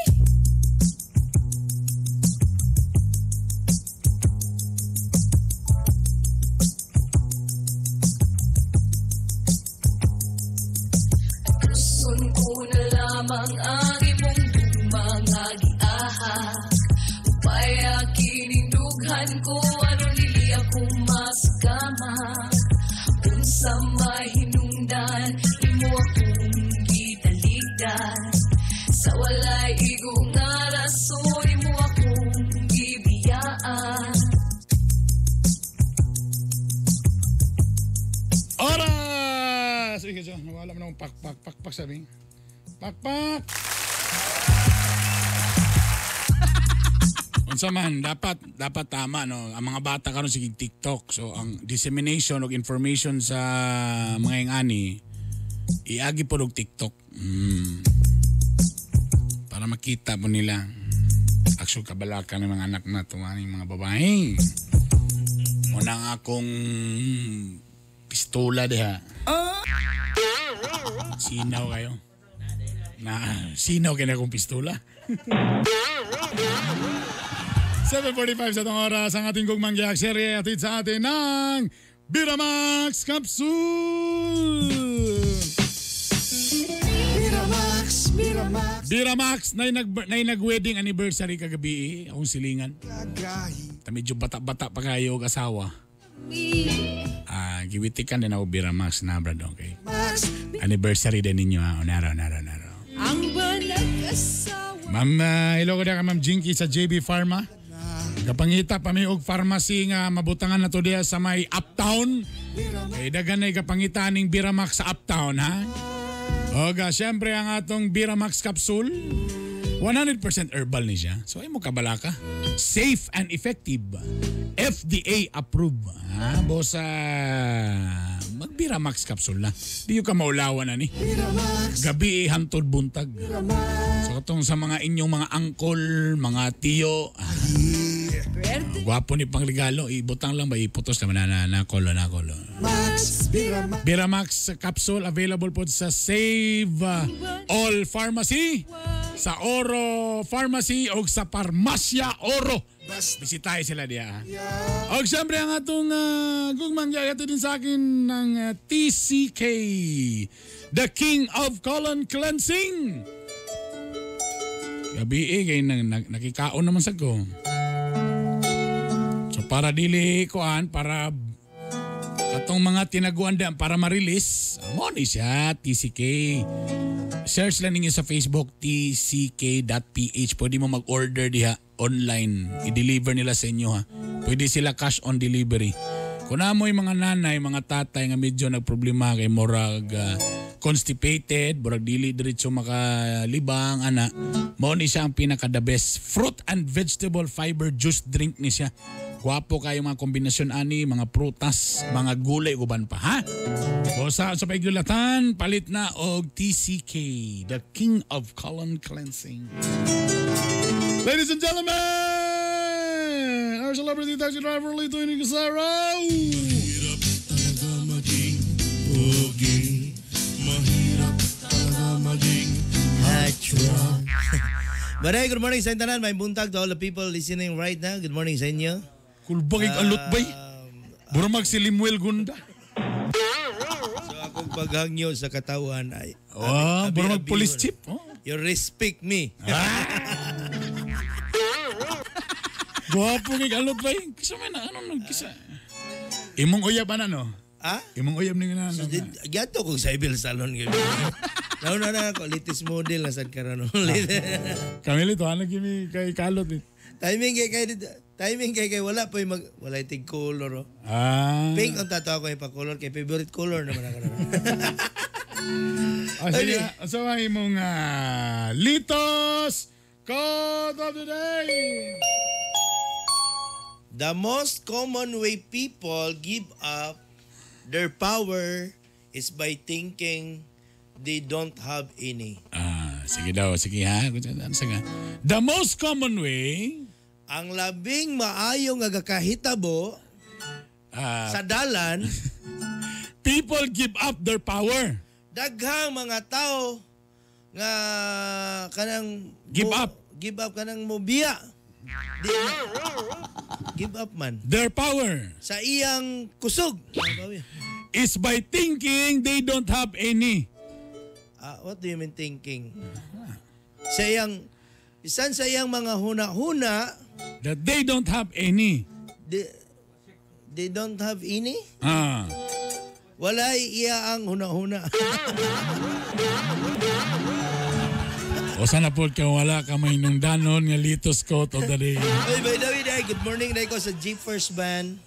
Puson ko na lamang ang imong mga giahak. Upaya kinindughan ko aron dili ako masakama. Unsa mahinungdan imo akong gitaligdan. Sa walay igo nga rason imo akong gibiyaan. Oras! Sige, so, nawala mo na akong pakpak. Pakpak sabi. Pakpak! Unsa man, dapat tama no. Ang mga bata karon sige TikTok. So ang dissemination og information sa mga ingani iagi po og TikTok. Para makita po nila. Actually kabalaka ng mga anak na to, aning mga babae. Muna ang akong pistola diha. Sinaw kayo. Na, sinaw kayo na akong pistola. 7:45 sa itong oras ang ating gugmang giyak serye atid sa atin ng Biramax Capsule! Miramax, Miramax. Biramax, nay nag-wedding anniversary kagabi eh, akong silingan. Gagahi. Ta medyo bata-bata pa kayo og asawa. Ah, giwitikan din ako Biramax na brad, okay? Max, Anniversary din ninyo ha. Onaro, onaro, onaro. Ang banag-asawa. Ma'am, hello ko ka Ma'am Jinky sa JB Pharma. Kapangita pa mi og pharmacy nga mabutangan na to diha sa may Uptown. Kay daghan na kapangita ning Biramax sa Uptown ha. Oga, syempre ang atong Biramax capsule 100% herbal ni siya. So ay mo kabalaka. Safe and effective. FDA approved. Ha, bosa mag Biramax capsule na. Di ka maulawan ani. Miramax, Gabi hantod buntag. Miramax. So katong sa mga inyong mga angkol, mga tiyo, gwapo ni pang regalo, ibutang lang ba iputos naman na na kolo na kolo. Max, Miramax. Biramax capsule available po sa Save All Pharmacy, sa Oro Pharmacy o sa Parmasya Oro. Bisitahin sila diya. Og siyempre ang atong gugmang yayati din sa akin ng TCK, the King of Colon Cleansing. Gabi eh, kay nakikaon naman sa ko. So para dili kuan, para katong mga tinaguan dyan para ma-release, mo ni siya, TCK. Search lang ninyo sa Facebook tck.ph. Pwede mo mag-order diha online. I-deliver nila sa inyo ha. Pwede sila cash on delivery. Kung naamoy mga nanay, mga tatay nga medyo nagproblema kay murag constipated, murag dili diretso makalibang ana, mao ni siya ang pinaka the best fruit and vegetable fiber juice drink ni siya. Gwapo kayo mga kombinasyon ani, mga prutas, mga gulay uban pa ha. O sa paigulatan, palit na og TCK, the king of colon cleansing. Ladies and gentlemen, our celebrity taxi driver Lito Inigasaro. Mahirap talaga maging pogi. Mahirap talaga maging Hatchwa. But hey, good morning sa intanan. May buntag to all the people listening right now. Good morning sa inyo. Kulbang alot bay. Buramag si Limuel Gunda. So akong paghangyo sa katawan ay... Oh, buramag police chief. Oh. You respect me. Gwapo kay alot bay. Kisa man na ano no kisa. Imong uyab ana no? Ha? Imong uyab ni na So, gato kong sa Ibil Salon gabi. Nauna na ako, latest model na sad karon. Kami lito ano kimi kay kalot eh. Timing kay kay timing kay kay wala pa mag wala tig color. Oh. Ah. Pink ang tato ako ipa color kay favorite color naman ako. Ah, sige. So ang imong Litos Code of the Day. The most common way people give up their power is by thinking they don't have any. Ah, sige daw, sige ha. Sige. The most common way ang labing maayo nga gakahitabo sa dalan, people give up their power. Daghang mga tao nga kanang give up, give up kanang mobiya. Give up man. Their power sa iyang kusog is by thinking they don't have any. What do you mean thinking? Sa iyang bisan sa iyang mga huna-huna that they don't have any. They don't have any? Ah. Wala iya ang huna-huna. O sana po ka wala ka may nungdanon nga Litos Code of the Day. Oy, by the way, day, good morning day ko sa G First Band.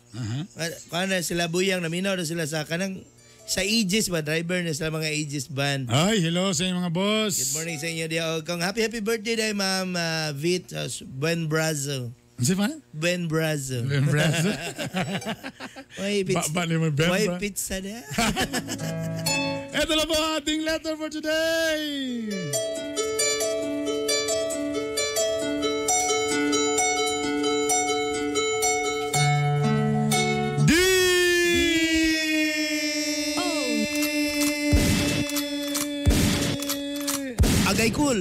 Kana sila buyang naminaw na sila sa kanang sa Aegis ba driver na sila mga Aegis band. Ay, hello sa inyo mga boss. Good morning sa inyo diya. Kung happy happy birthday day Ma'am Vit Ben Brazo. Ano pa? Ben Brazo. Ben Brazo. Why pizza? Ba, ba, Ben Why pizza na? Ito na po ang ating letter for today. D. Agay cool.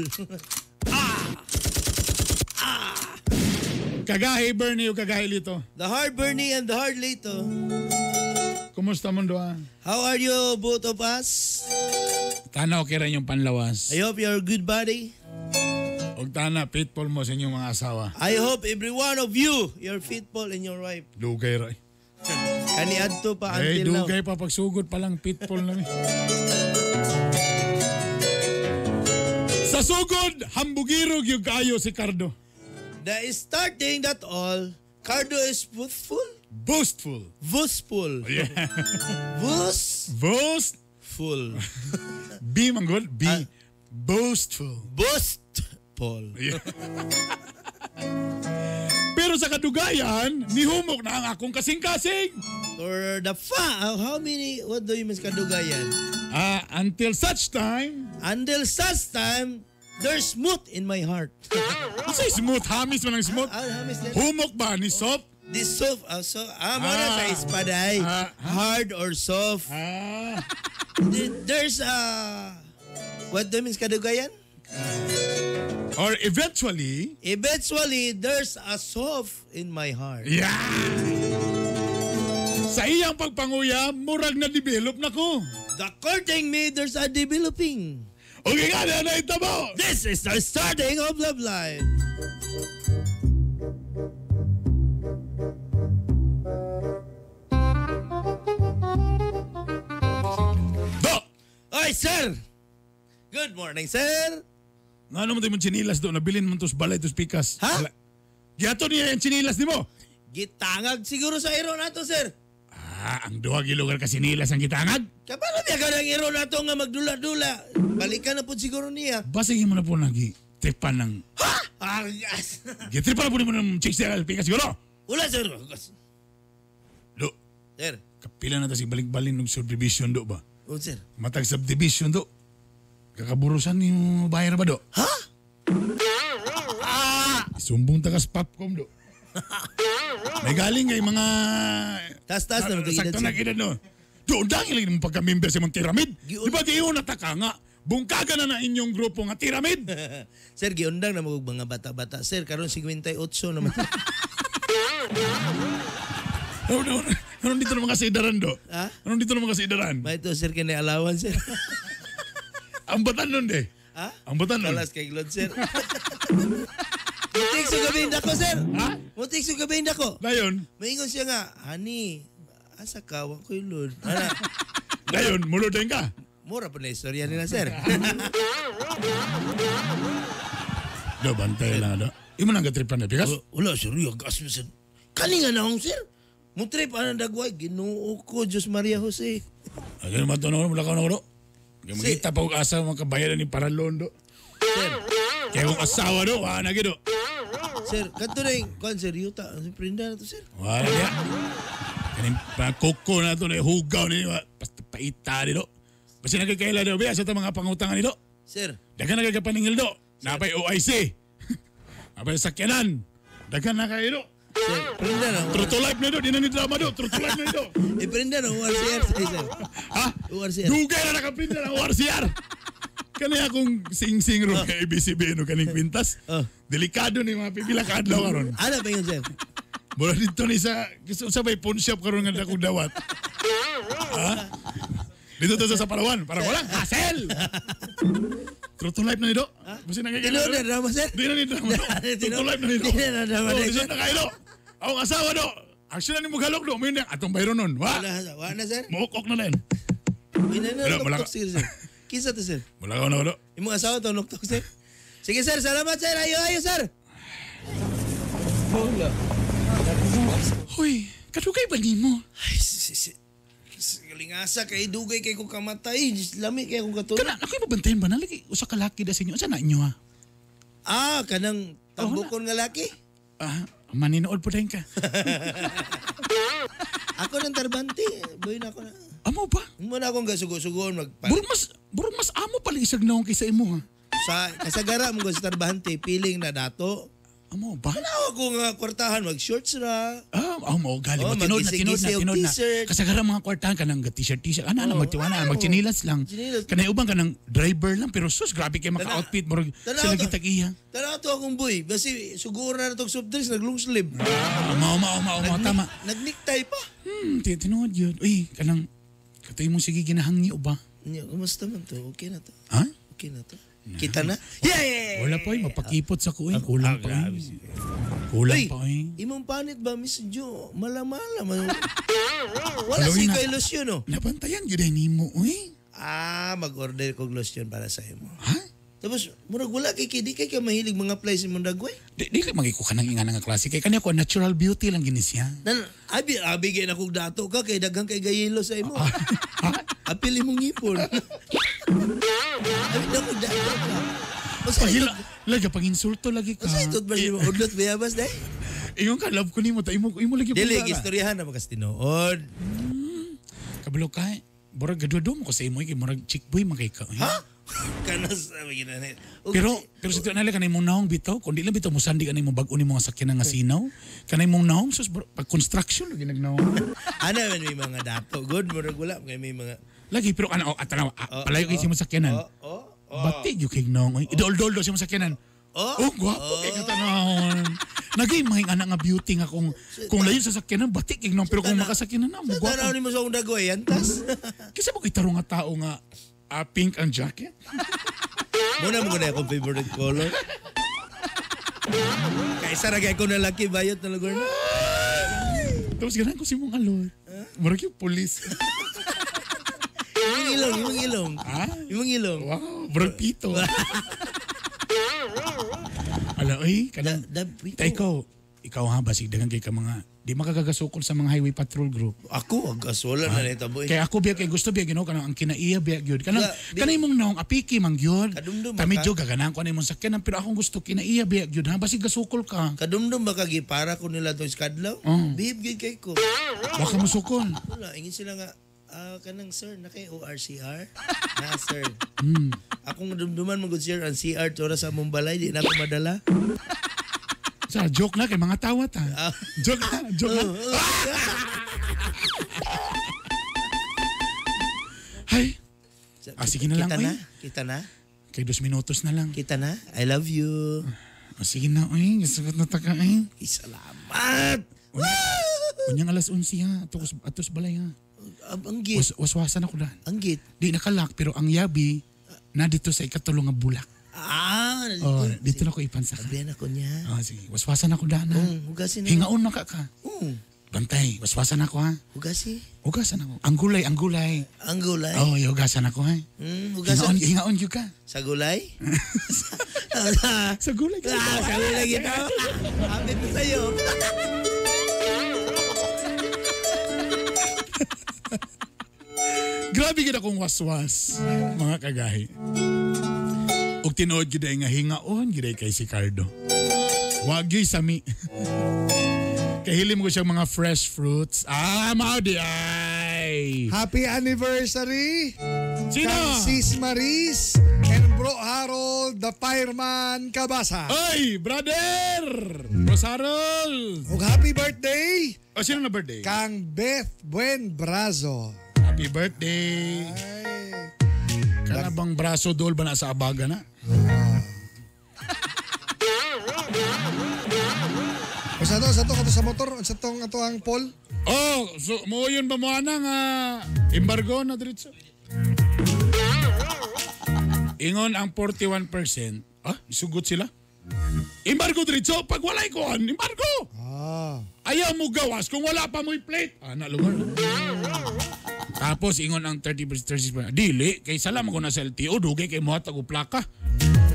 Kagahi Bernie o kagahi Lito? The hard Bernie and the hard Lito. Kumusta mundo ah? How are you both of us? Tana okay rin yung panlawas. I hope you're a good body. Og tana, faithful mo sa inyong mga asawa. I hope every one of you, you're faithful in your wife. Dugay ra. Kani adto pa Eh, until now. dugay pa pagsugod pa lang faithful na mi. Sa sugod, hambugiro gyud kaayo si Cardo. The starting that all, Cardo is boastful? Boastful. Boastful. Yeah. Boast? Boastful. B manggol. B. Boastful. Boastful. Yeah. Pero sa kadugayan, nihumok na ang akong kasing-kasing. Or the fa, how many, what do you mean kadugayan? Until such time. Until such time, there's smooth in my heart. Kasi smooth, hamis man ang smooth. Hamis na. Humok ba ni soft? This soft, so, mo na sa ispaday. Hard or soft. There's a, what do you mean kadugayan? Or eventually, Eventually, there's a soft in my heart. Yeah! Sa iyang pagpanguya, murag na develop na ko. According me, there's a developing. Okay nga, na naitabo! This is the starting of Love Life. Do! Oy, sir! Good morning, sir. Nga naman tayo mong chinilas do, nabilin man tos balay tos pikas. Ha? Giato niya yung chinilas ni mo. Gitangag siguro sa iro nato, sir. Ah, ang duha gilugar ka sinilas ang gitangag. Kabalo biya ka ng iro nato nga magdula-dula. Balikan na po siguro niya. Basig mo na po nagi tripan ng Ah, yes. gitripan na po nimo ng chicks niya pikas siguro. Wala, sir. Do. Sir. Kapila na ta si balik-balin ng subdivision do ba? Oh, sir. Matag subdivision do. Kakaburusan ni mo bayar ba do? Ha? Sumbong tagas popcom do. May galing kay mga Tas-tas na magkaedad, Sakto sir. na edad no. Do undang ilang mong pagka-member sa mong tiramid. Di ba di na taka nga? Bungkaga na na inyong grupo nga tiramid. Sir, giundang na mag mga bata-bata. Sir, karon 58 naman. Anong dito naman kasi idaran do? Ha? Anong dito naman kasi idaran? May ito, sir, kini allowance, sir. Ang batan nun de. Ha? Ang batan nun. Kalas kay Glod, sir. Mutik sa gabi ko, sir. Ha? Mutik sa gabi ko. Dayon. Maingon siya nga, honey, asa ka, wa ko'y lod. Ana, Dayon, mulod din ka. mura pa na istorya nila, sir. Do, bantay lang do. Imo nang gatripan na pikas? Wala, sir. Yung gas mo, sir. Kani nga naong, sir. Mutrip, anong dagway. Ginoo ko, Diyos Maria Jose. Ay, ganun ba ito na mula ka na do? Kaya makita pa og asa mga kabayaran ni Paralon do. Sir. Kaya kung asawa do, wala na gido. Sir, kadto na yung, kuan, sir, yuta. Prinda na to, sir. Wala niya. Kaning pa koko na to na hugaw ni basta paita ni do. Basta nagkakaila do, biya sa ta mga pangutangan ni do. Sir. Daghan na kay kapaningil do. Napay OIC. Napay sakyanan. Daghan na kayo do. Sir, prinda na. True to life na do, di na ni drama do. True to life na do. I-prinda na, ORCR, sir. Ha? ORCR. Dugay na nakaprinda ng ORCR. Kani akong sing-sing ro kay ABCB no kaning kwintas. Delikado ni mga pipila ka adlaw karon. Ano ba yun, sir? Mura dito ni sa sa may pawn shop karon nga dakong dawat. Ha? Dito to sa Palawan, para walang hassle. True to life na nito. Basta nagkakaila. Tinuod na drama, sir. Di na ni drama do. True to life na nito. Di na drama, Oh, sir. lisod na kayo do. Akong asawa do. Action na ni mo galok do. Mayun atong bayro nun. Wa. Wala, wala na, sir. Muukok na lang. Wala na, Wala, wala nuktok, sir, sir. Kisa to, sir. Wala ka na do. Imong asawa to, nuktok, sir. Sige, sir. Salamat, sir. Ayo, ayo, sir. Hoy, kadugay ba nimo? Ay, Galingasa kay dugay kay kong kamatay. Diyos, Lami kay kong katulog. Kana ako'y mabantayan ba na lagi usa ka laki da sa inyo. Unsa na inyo ha? Ah, kanang tambukon nga laki. Ah, maninood po din ka. Ako ng tarbante. Boy na ako na. Amo ba? Mo na akong gasugo-sugoon mag Burong mas amo pala isag naong kaysa imo ha. sa kasagara mo sa tarbante piling na dato. Amo ba? Tanaw ako nga kwartahan mag shorts ra. Ah, amo gali Oh, mo tinuod na tinuod na mag-gisi-gisi og tinuod na. t-shirt. Kasagara mga kwartahan kanang t-shirt t-shirt. Ana ana Oh, magtiwana ano. magchinilas lang. Chinilas. Kanay uban kanang driver lang pero sus grabe kay maka-outfit murag Tanaw sila to. gitag iya. Tanaw to akong boy. Basi suguro na tong soft drinks nag long sleeve. Ah, mao mao mao mao tama. Nag-necktie pa. Tinuod yun. Uy, kanang katoy mo sige ginahangyo ba? Nya, kumusta man to? Okay na to. Ha? Okay na to. Kita na? Yeah, yeah, yeah. Wala pa eh, mapakipot sa ko eh. Kulang pa eh. Kulang Uy, pa eh. Imong panit ba, Miss Jo? Malamala man. Wala Halloween si na. kay lotion, oh. Nabantayan gyud ay nimo eh. Ah, mag-order kog lotion para sa imo. Ha? Tapos, murag wala kay kay di kay ka mahilig mga apply sa imong dagway. Di, di ka magiko ka ng ingana nga klase. Kay kanya ko natural beauty lang gini siya. Nan, abi, abi kay na kog dato ka kay daghang kay gayelo sa imo. Apil imong ngipon. Abi na kog dato ka. Usa Pagila, lagi pag insulto lagi ka. Usa itud ba mo udlot bayabas day? Ingon ka love ko nimo ta imo imo lagi Dili pundara. istoryahan na makas tinuod. Kabalo ka. eh. Murag gadwado mo ko sa imo eh, kay murag chick boy man kay ka. eh. Ha? Kanas sabi ginanit. Pero pero sa tiyan kanay mong naong bitaw, kundi lang bitaw mo sandi kanay mong bag-o nimo nga sakyanan nga sinaw. Kanay mong naong sus bro, pag construction lagi nagnaong. Ana man may mga dato. Good murag wala kay may mga Lagi pero ano oh, atanaw, ah, palayo kay sa imong sakyanan. Oh, Bati gyud kay naong. oy. Idol-dol do sa imong sakyanan. Oh, Oh, gwapo kay katanawon. Nagay mga anak nga beauty nga kung layo sa sakyanan bati kay naong pero kung makasakyanan na mo Sa tanaw gwapo. nimo sa akong dagway antas. Kisa mo kitaro nga tao nga pink ang jacket? Muna mo na akong favorite color. Kaysa ra kay ko na laki bayot na lugar na. Tapos ganahan ko si mong alor. Murag yung police. Imong ilong, imong ilong. Ha? Imong ilong. Wow, Murag pito. Ala, oy, kanang Ta ikaw ha basig daghan kay ka mga di makakagasukol sa mga highway patrol group. Ako agas wala na nitabo. Kaya ako biya kay gusto biya Ginoo kanang ang kinaiya biya gyud. Kanang kanay imong naong apiki man gyud. Ta medyo gaganahan ko ana imong sakyanan pero akong gusto kinaiya biya gyud ha basig gasukol ka. Kadumdum ba kagipara ko nila tong skadlaw? Oh. Bihib gyud kay ko. Baka musukol. Wala, ingin sila nga kanang sir, na kay ORCR? Na sir. Akong dumduman mo good sir, ang CR to sa among balay, di na ako madala. Sa joke na kay mga tawa ta. Joke na, joke na. Hay. Ah, sige na lang, Kita oy. na, kita na. Kay 2 minutos na lang. Kita na. I love you. Oh, sige na, oy. Gasugot na ta ka, ay. Salamat! Unyang alas 11 ha. Atos, atos balay ha. Anggit. Waswasan ako daan. Anggit. Di nakalak, pero ang yabi, na dito sa ikatulong nga bulak. Ah, nandito. Oh, dito na ko ipansaka. Sabihan ako niya. Oh, sige. Waswasan ako daan ha. Hugasin na. Hingaon na ka ka. Bantay, waswasan ako ha. Hugasi. Hugasan ako. Ang gulay, ang gulay. Ang gulay? Oh, hugasan ako ha. Hugasan. Hingaon, hingaon yun ka. Sa gulay? Sa gulay ka. Sa gulay kita. Apit ko sa'yo. Grabe gid akong waswas, mga kagahi. Ug tinuod gid ay nga hingaon gid ay kay si Cardo. Wag gyud sami. Kahilim ko siyang mga fresh fruits. Ah, mao di ay. Happy anniversary! Sino? Kang Sis Maris and Bro Harold, the fireman Kabasa. Ay, brother! Bro Harold! Ug happy birthday! O, sino na birthday? Kang Beth Buen Brazo. Happy birthday! Kana bang braso dol ba na sa abaga na? O sa to, kato sa motor, sa tong ato ang Paul. Oh, so mo yun ba mo ana nga embargo na diretso? Ingon ang 41%. Ah, isugot sila. Embargo diretso pag walay kuan, embargo. Ah. Ayaw mo gawas kung wala pa mo'y plate. Ana lugar. Tapos ingon ang 30%, 30%. Dili kay salam ko na sa LTO dugay kay mohatag og plaka.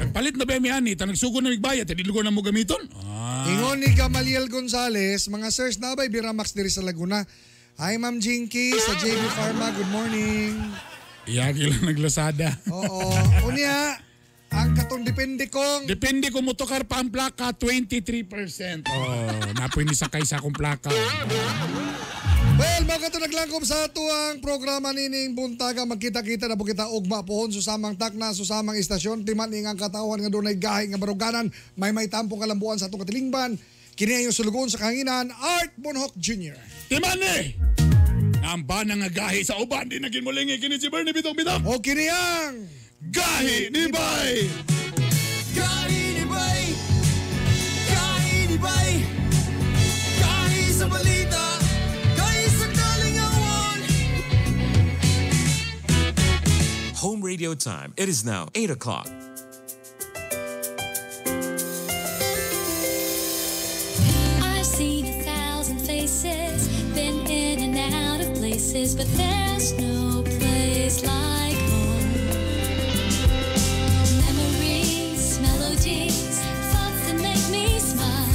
Nagpalit na ba mi ani, ta nagsugod na migbayad, di lugar na mo gamiton. Ah. Ingon ni Gamaliel Gonzales, mga sirs, na ba'y Biramax diri sa Laguna? Hi Ma'am Jinky sa JB Pharma, good morning. Iyagi lang naglasada. Oo. Unya, ang katong depende kong Depende kung motokar pa ang plaka, 23%. Oh, napoy ni sakay sa akong plaka. Well, mga kato naglangkob sa atuang programa nining buntaga magkita-kita na po kita ugma pohon susamang takna susamang istasyon timan ing ang katawhan nga dunay gahi nga baruganan may may tampong kalambuan sa atong katilingban kini ang iyong sulugoon sa kahanginan Art Bonhoc Jr. Timan eh! Ang bana nga gahi sa uban, di naging mulingi kini si Bernie Bitong Bitong. O kini ang Gahi ni Bay! Gahi ni Bay! Gahi ni Bay! Gahi sa balita! Gahi sa kalingawan! Home radio time. It is now 8 o'clock. I've seen a thousand faces, been in and out of places, but there's no place like home. Memories, melodies, thoughts that make me smile.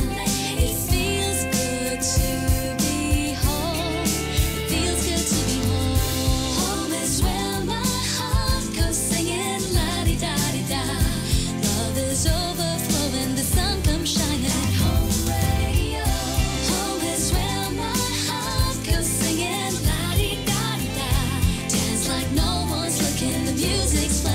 It feels good to be home. It feels good to be home. Home is where my heart goes singing la-di-da-di-da. Love is overflowing, the sun comes shining. Home radio. Home is where my heart goes singing la-di-da-di-da. Dance like no one's looking, the music's playing.